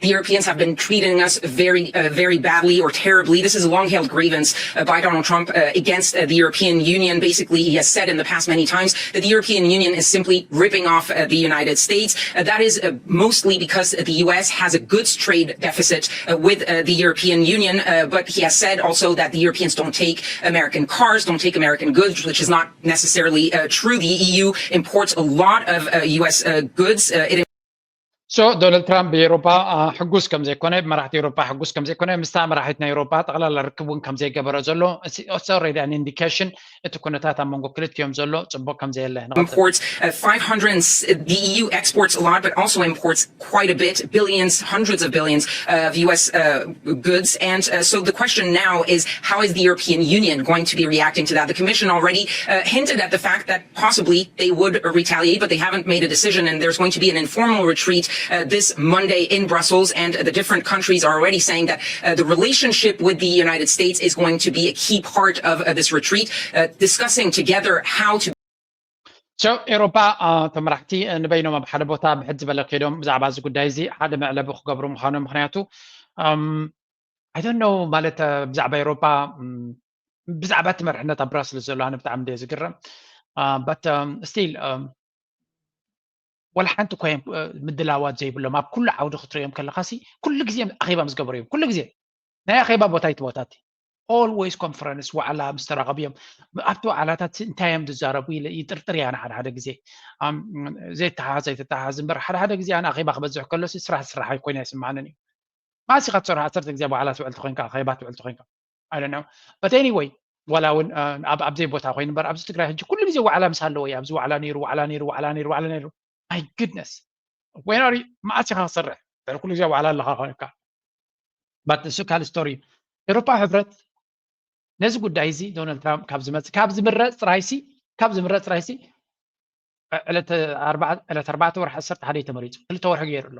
The Europeans have been treating us very, uh, very badly or terribly. This is a long-held grievance uh, by Donald Trump uh, against uh, the European Union. Basically, he has said in the past many times that the European Union is simply ripping off uh, the United States. Uh, that is uh, mostly because the U S has a goods trade deficit uh, with uh, the European Union. Uh, but he has said also that the Europeans don't take American cars, don't take American goods, which is not necessarily uh, true. The E U imports a lot of uh, U S uh, goods. Uh, it So Donald Trump ብኤሮፓ ሕጉስ ከም ዘይኮነ ብመራሕቲ ኤሮፓ ሕጉስ ከም ዘይኮነ ምስታ መራሒት ናይ ኤሮፓ ጠቕላላ ርክብ እውን ከም ዘይገበረ ዘሎ it's already an indication። እቲ ኩነታት ኣብ መንጎ ክልቲኦም ዘሎ ጽቡቕ ከም ዘየለ ንቐጽል። imports uh, five hundred. The E U exports a lot, but also imports quite a bit, billions, hundreds of billions of U S uh, goods. And uh, so the question now is, how is the European Union going to be reacting to that? The Commission already uh, hinted at the fact that possibly they would retaliate, but they haven't made a decision. And there's going to be an informal retreat uh, this Monday in Brussels. And the different countries are already saying that uh, the relationship with the United States is going to be a key part of uh, this retreat, uh, discussing together how to So ኤሮፓ እቶም መራሕቲ ንበይኖም ኣብ ሓደ ቦታ ብሕድ ዝበለ ከይዶም ብዛዕባ እዚ ጉዳይ እዚ ሓደ መዕለቢ ክገብሩ ምዃኖም። ምኽንያቱ I don't know ማለት ብዛዕባ ኤሮፓ ብዛዕባ እቲ መርሕነት ኣብ ብራስልስ ዘሎ ኣነ ብጣዕሚ እንደ ዝግረም but still ወላ ሓንቲ እኳ እዮም ምድላዋት ዘይብሎም ኣብ ኩሉ ዓውዲ ክትርእዮም ከለኻሲ ኩሉ ግዜ ኣኼባ ምስ ገበሩ እዮም ኩሉ ግዜ ናይ ኣኼባ ቦታ እዩ እቲ ቦታ እቲ always conference ዋዕላ ምስ ተራኸቡ እዮም ኣብቲ ዋዕላታት እንታይ እዮም ዝዛረቡ ኢለ ይጥርጥር እያ ሓደ ሓደ ግዜ ዘይተሓሓዝ ኣይተተሓሓዝ እምበር ሓደ ሓደ ግዜ ኣነ ኣኼባ ክበዝሕ ከሎሲ ስራሕ ዝስራሕ ኣይኮይና ይስምዓንን እዩ ማእሲኻ ትሰርሖ ዓሰርተ ግዜ ዋዕላ ትውዕል ተኾይንካ ኣኼባ ትውዕል ተኾይንካ I don't know but anyway ዋላ እውን ኣብ ኣብዘይ ቦታ ኮይኑ እምበር ኣብዚ ትግራይ ሕጂ ኩሉ ግዜ ዋዕላ ምስ ኣለዎ እዩ ኣብዚ ዋዕላ ነይሩ ዋዕላ ነይሩ ዋዕላ ነይሩ ዋዕላ ነይሩ my goodness ወይናሪ መዓስ ኢኻ ክሰርሕ ድሕሪ ኩሉ ግዜ ዋዕላ ኣለኻ ኮይንካ but እሱ ካልእ ስቶሪ ኤሮፓ ሕብረት ነዚ ጉዳይ እዚ ዶናልድ ትራምፕ ካብ ዝመፅእ ካብ ዝምረፅ ጥራይሲ ካብ ዝምረፅ ጥራይሲ ዕለት ኣርባዕተ ወርሒ ዓሰርተ ሓደ ተመሪፁ ክልተ ወርሒ ገይሩ ኣሎ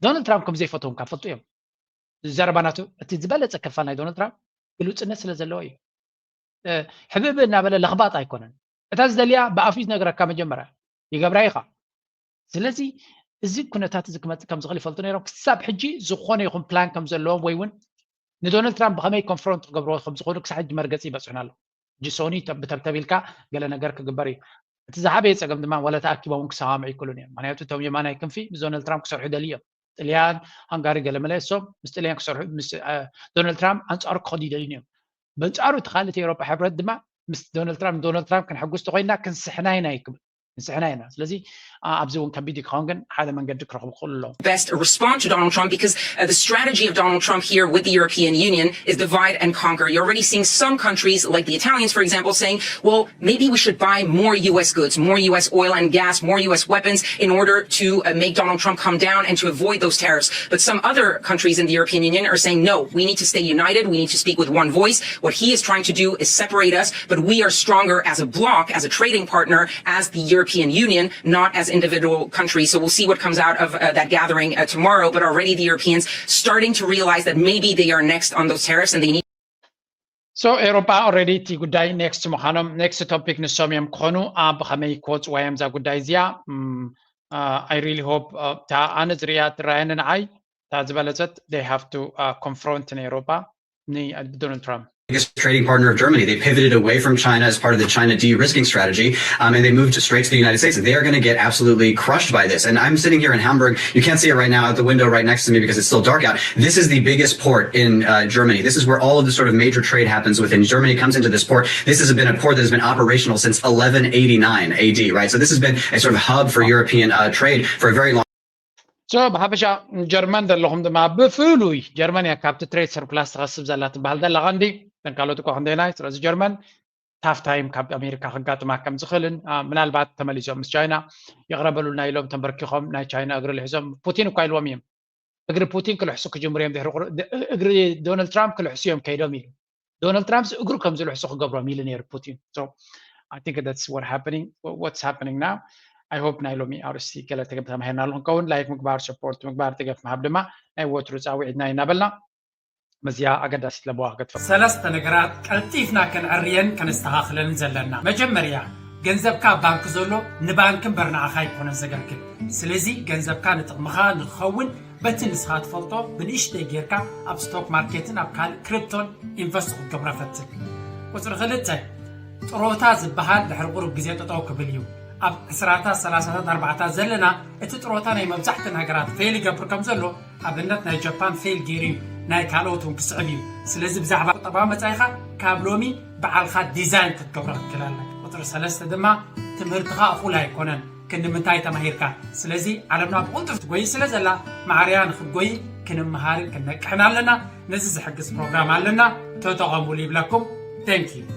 ዶናልድ ትራምፕ ከም ዘይፈትዎም ካብ ፈልጡ እዮም ዘረባ ናቱ እቲ ዝበለፀ ክፋል ናይ ዶናልድ ትራምፕ ግሉፅነት ስለ ዘለዎ እዩ ሕብብ እናበለ ለኽባጥ ኣይኮነን እታ ዝደልያ ብኣፉ ዝነገረካ መጀመርያ ይገብራ ኢኻ ስለዚ እዚ ኩነታት እዚ ክመፅእ ከም ዝኽእል ይፈልጡ ነይሮም ክሳብ ሕጂ ዝኾነ ይኹን ፕላን ከም ዘለዎም ወይ እውን ንዶናልድ ትራምፕ ብኸመይ ኮንፍሮንት ክገብርዎ ከም ዝኾኑ ክሳብ ሕጂ መርገፂ ይበፅሑና ኣሎ ጅሶኒ ብተብተብ ኢልካ ገለ ነገር ክግበር እዩ እቲ ዝዓበየ ፀገም ድማ ዋላ ተኣኪቦም እውን ክሰማምዑ ይክእሉን እዮም ምክንያቱ እቶም የማናይ ክንፊ ምስ ዶናልድ ትራምፕ ክሰርሑ ይደልዩ እዮም ጥልያን ሃንጋሪ ገለመለ እሶም ምስ ጥልያን ክሰርሑ ምስ ዶናልድ ትራምፕ ኣንፃሩ ክኸዱ ይደልዩን እዮም በንፃሩ እቲ ካልእ እቲ ኤሮፓ ሕብረት ድማ ምስ ዶናልድ ትራምፕ ዶናልድ ትራምፕ ክንሕጉስ ተኮይንና ክንስሕና ኢና ይክብል ንስሕና ኢና ስለዚ ኣብዚ እውን ከቢድ ክኸውን ግን ሓደ መንገዲ ክረኽቡ ክኽእሉ ኣለዎም best respond to Donald Trump because uh, the strategy of Donald Trump here with the European Union is divide and conquer. You're already seeing some countries like the Italians, for example, saying, well, maybe we should buy more U S goods, more U S oil and gas, more U S weapons in order to uh, make Donald Trump come down and to avoid those tariffs. But some other countries in the European Union are saying, no, we need to stay united. We need to speak with one voice. What he is trying to do is separate us, but we are stronger as a bloc, as a trading partner, as the European Union, not as individual countries. So we'll see what comes out of uh, that gathering uh, tomorrow. But already the Europeans starting to realize that maybe they are next on those tariffs and they need So ኤሮፓ already እቲ ጉዳይ next ምዃኖም next topic ንሶም እዮም ክኾኑ ኣብ ከመይ ክወፅዋ እዮም እዛ ጉዳይ እዚኣ I really hope እታ ኣነ ዝሪኣ ትረኣየኒ ንዓይ እታ ዝበለፀት they have to confront ንኤሮፓ ንዶናልድ ትራምፕ biggest trading partner of Germany. They pivoted away from China as part of the China de-risking strategy, um, and they moved straight to the United States. They are going to get absolutely crushed by this. And I'm sitting here in Hamburg. You can't see it right now out the window right next to me because it's still dark out. This is the biggest port in uh, Germany. This is where all of the sort of major trade happens within Germany comes into this port. This has been a port that has been operational since eleven eighty-nine A D, right? So this has been a sort of hub for European uh, trade for a very long so ብሓፈሻ ጀርመን ዘለኹም ድማ ብፍሉይ ጀርመን እያ ካብቲ ትሬድ ሰርፕላስ ትኸስብ ዘላ ትበሃል ዘላ ቀንዲ እተን ካልኦት እኳ ክንደይናይ ስለዚ ጀርመን ታፍ ታይም ካብ ኣሜሪካ ከጋጥማ ከም ዝኽእልን ምናልባት ተመሊሶም ምስ ቻይና ይቕረበሉና ኢሎም ተንበርኪኾም ናይ ቻይና እግሪ ልሒዞም ፑቲን እኳ ኢልዎም እዮም እግሪ ፑቲን ክልሕሱ ክጅምሩ እዮም ድሕሪ እግሪ ዶናልድ ትራምፕ ክልሕሱ እዮም ከይዶም ኢሉ ዶናልድ ትራምፕ እግሩ ከም ዝልሕሱ ክገብሮም ኢሉ ነይሩ ፑቲን I think that's what happening what's happening now I hope ናይ ሎሚ ኣርእስቲ ገለ ተማሂርናሉ ክንከውን ላይክ ምግባር ሰፖርት ምግባር ደገፍ ምሃብ ድማ ናይ ወትሩ ፃውዒትና እናበልና መዚያ ኣገዳሲት ለበዋ ክትፈ ሰለስተ ነገራት ቀልጢፍና ከነዕርየን ከነስተኻኽለን ዘለና መጀመርያ ገንዘብካ ኣብ ባንክ ዘሎ ንባንክ እምበር ንዓኻ ኣይኮነን ዘገልግል ስለዚ ገንዘብካ ንጥቕምኻ ንክኸውን በቲ ንስኻ ትፈልጦ ብንእሽተይ ጌርካ ኣብ ስቶክ ማርኬትን ኣብ ካልእ ክሪፕቶን ኢንቨስት ክትገብሮ ፈትን። ቁፅሪ ክልተ ጥሮታ ዝበሃል ድሕሪ ቁሩብ ግዜ ጠጠው ክብል እዩ። ኣብ ዕስራታት ሰላሳታት ኣርባዕታት ዘለና እቲ ጥሮታ ናይ መብዛሕተን ሃገራት ፌል ይገብር ከም ዘሎ ኣብነት ናይ ጃፓን ፌል ገይሩ እዩ ናይ ካልኦት እውን ክስዕብ እዩ። ስለዚ ብዛዕባ ቁጠባዊ መፃኢኻ ካብ ሎሚ በዓልኻ ዲዛይን ክትገብሮ ክትክእል ኣለካ። ቁፅሪ ሰለስተ ድማ ትምህርትኻ እኹል ኣይኮነን። ክንዲ ምንታይ ተማሂርካ? ስለዚ ዓለምና ብቕልጡፍ ትጎይ ስለ ዘላ ማዕርያ ንክትጎይ ክንመሃርን ክንነቅሕን ኣለና። ነዚ ዝሕግዝ ፕሮግራም ኣለና፣ ተጠቐሙሉ ይብለኩም። Thank you።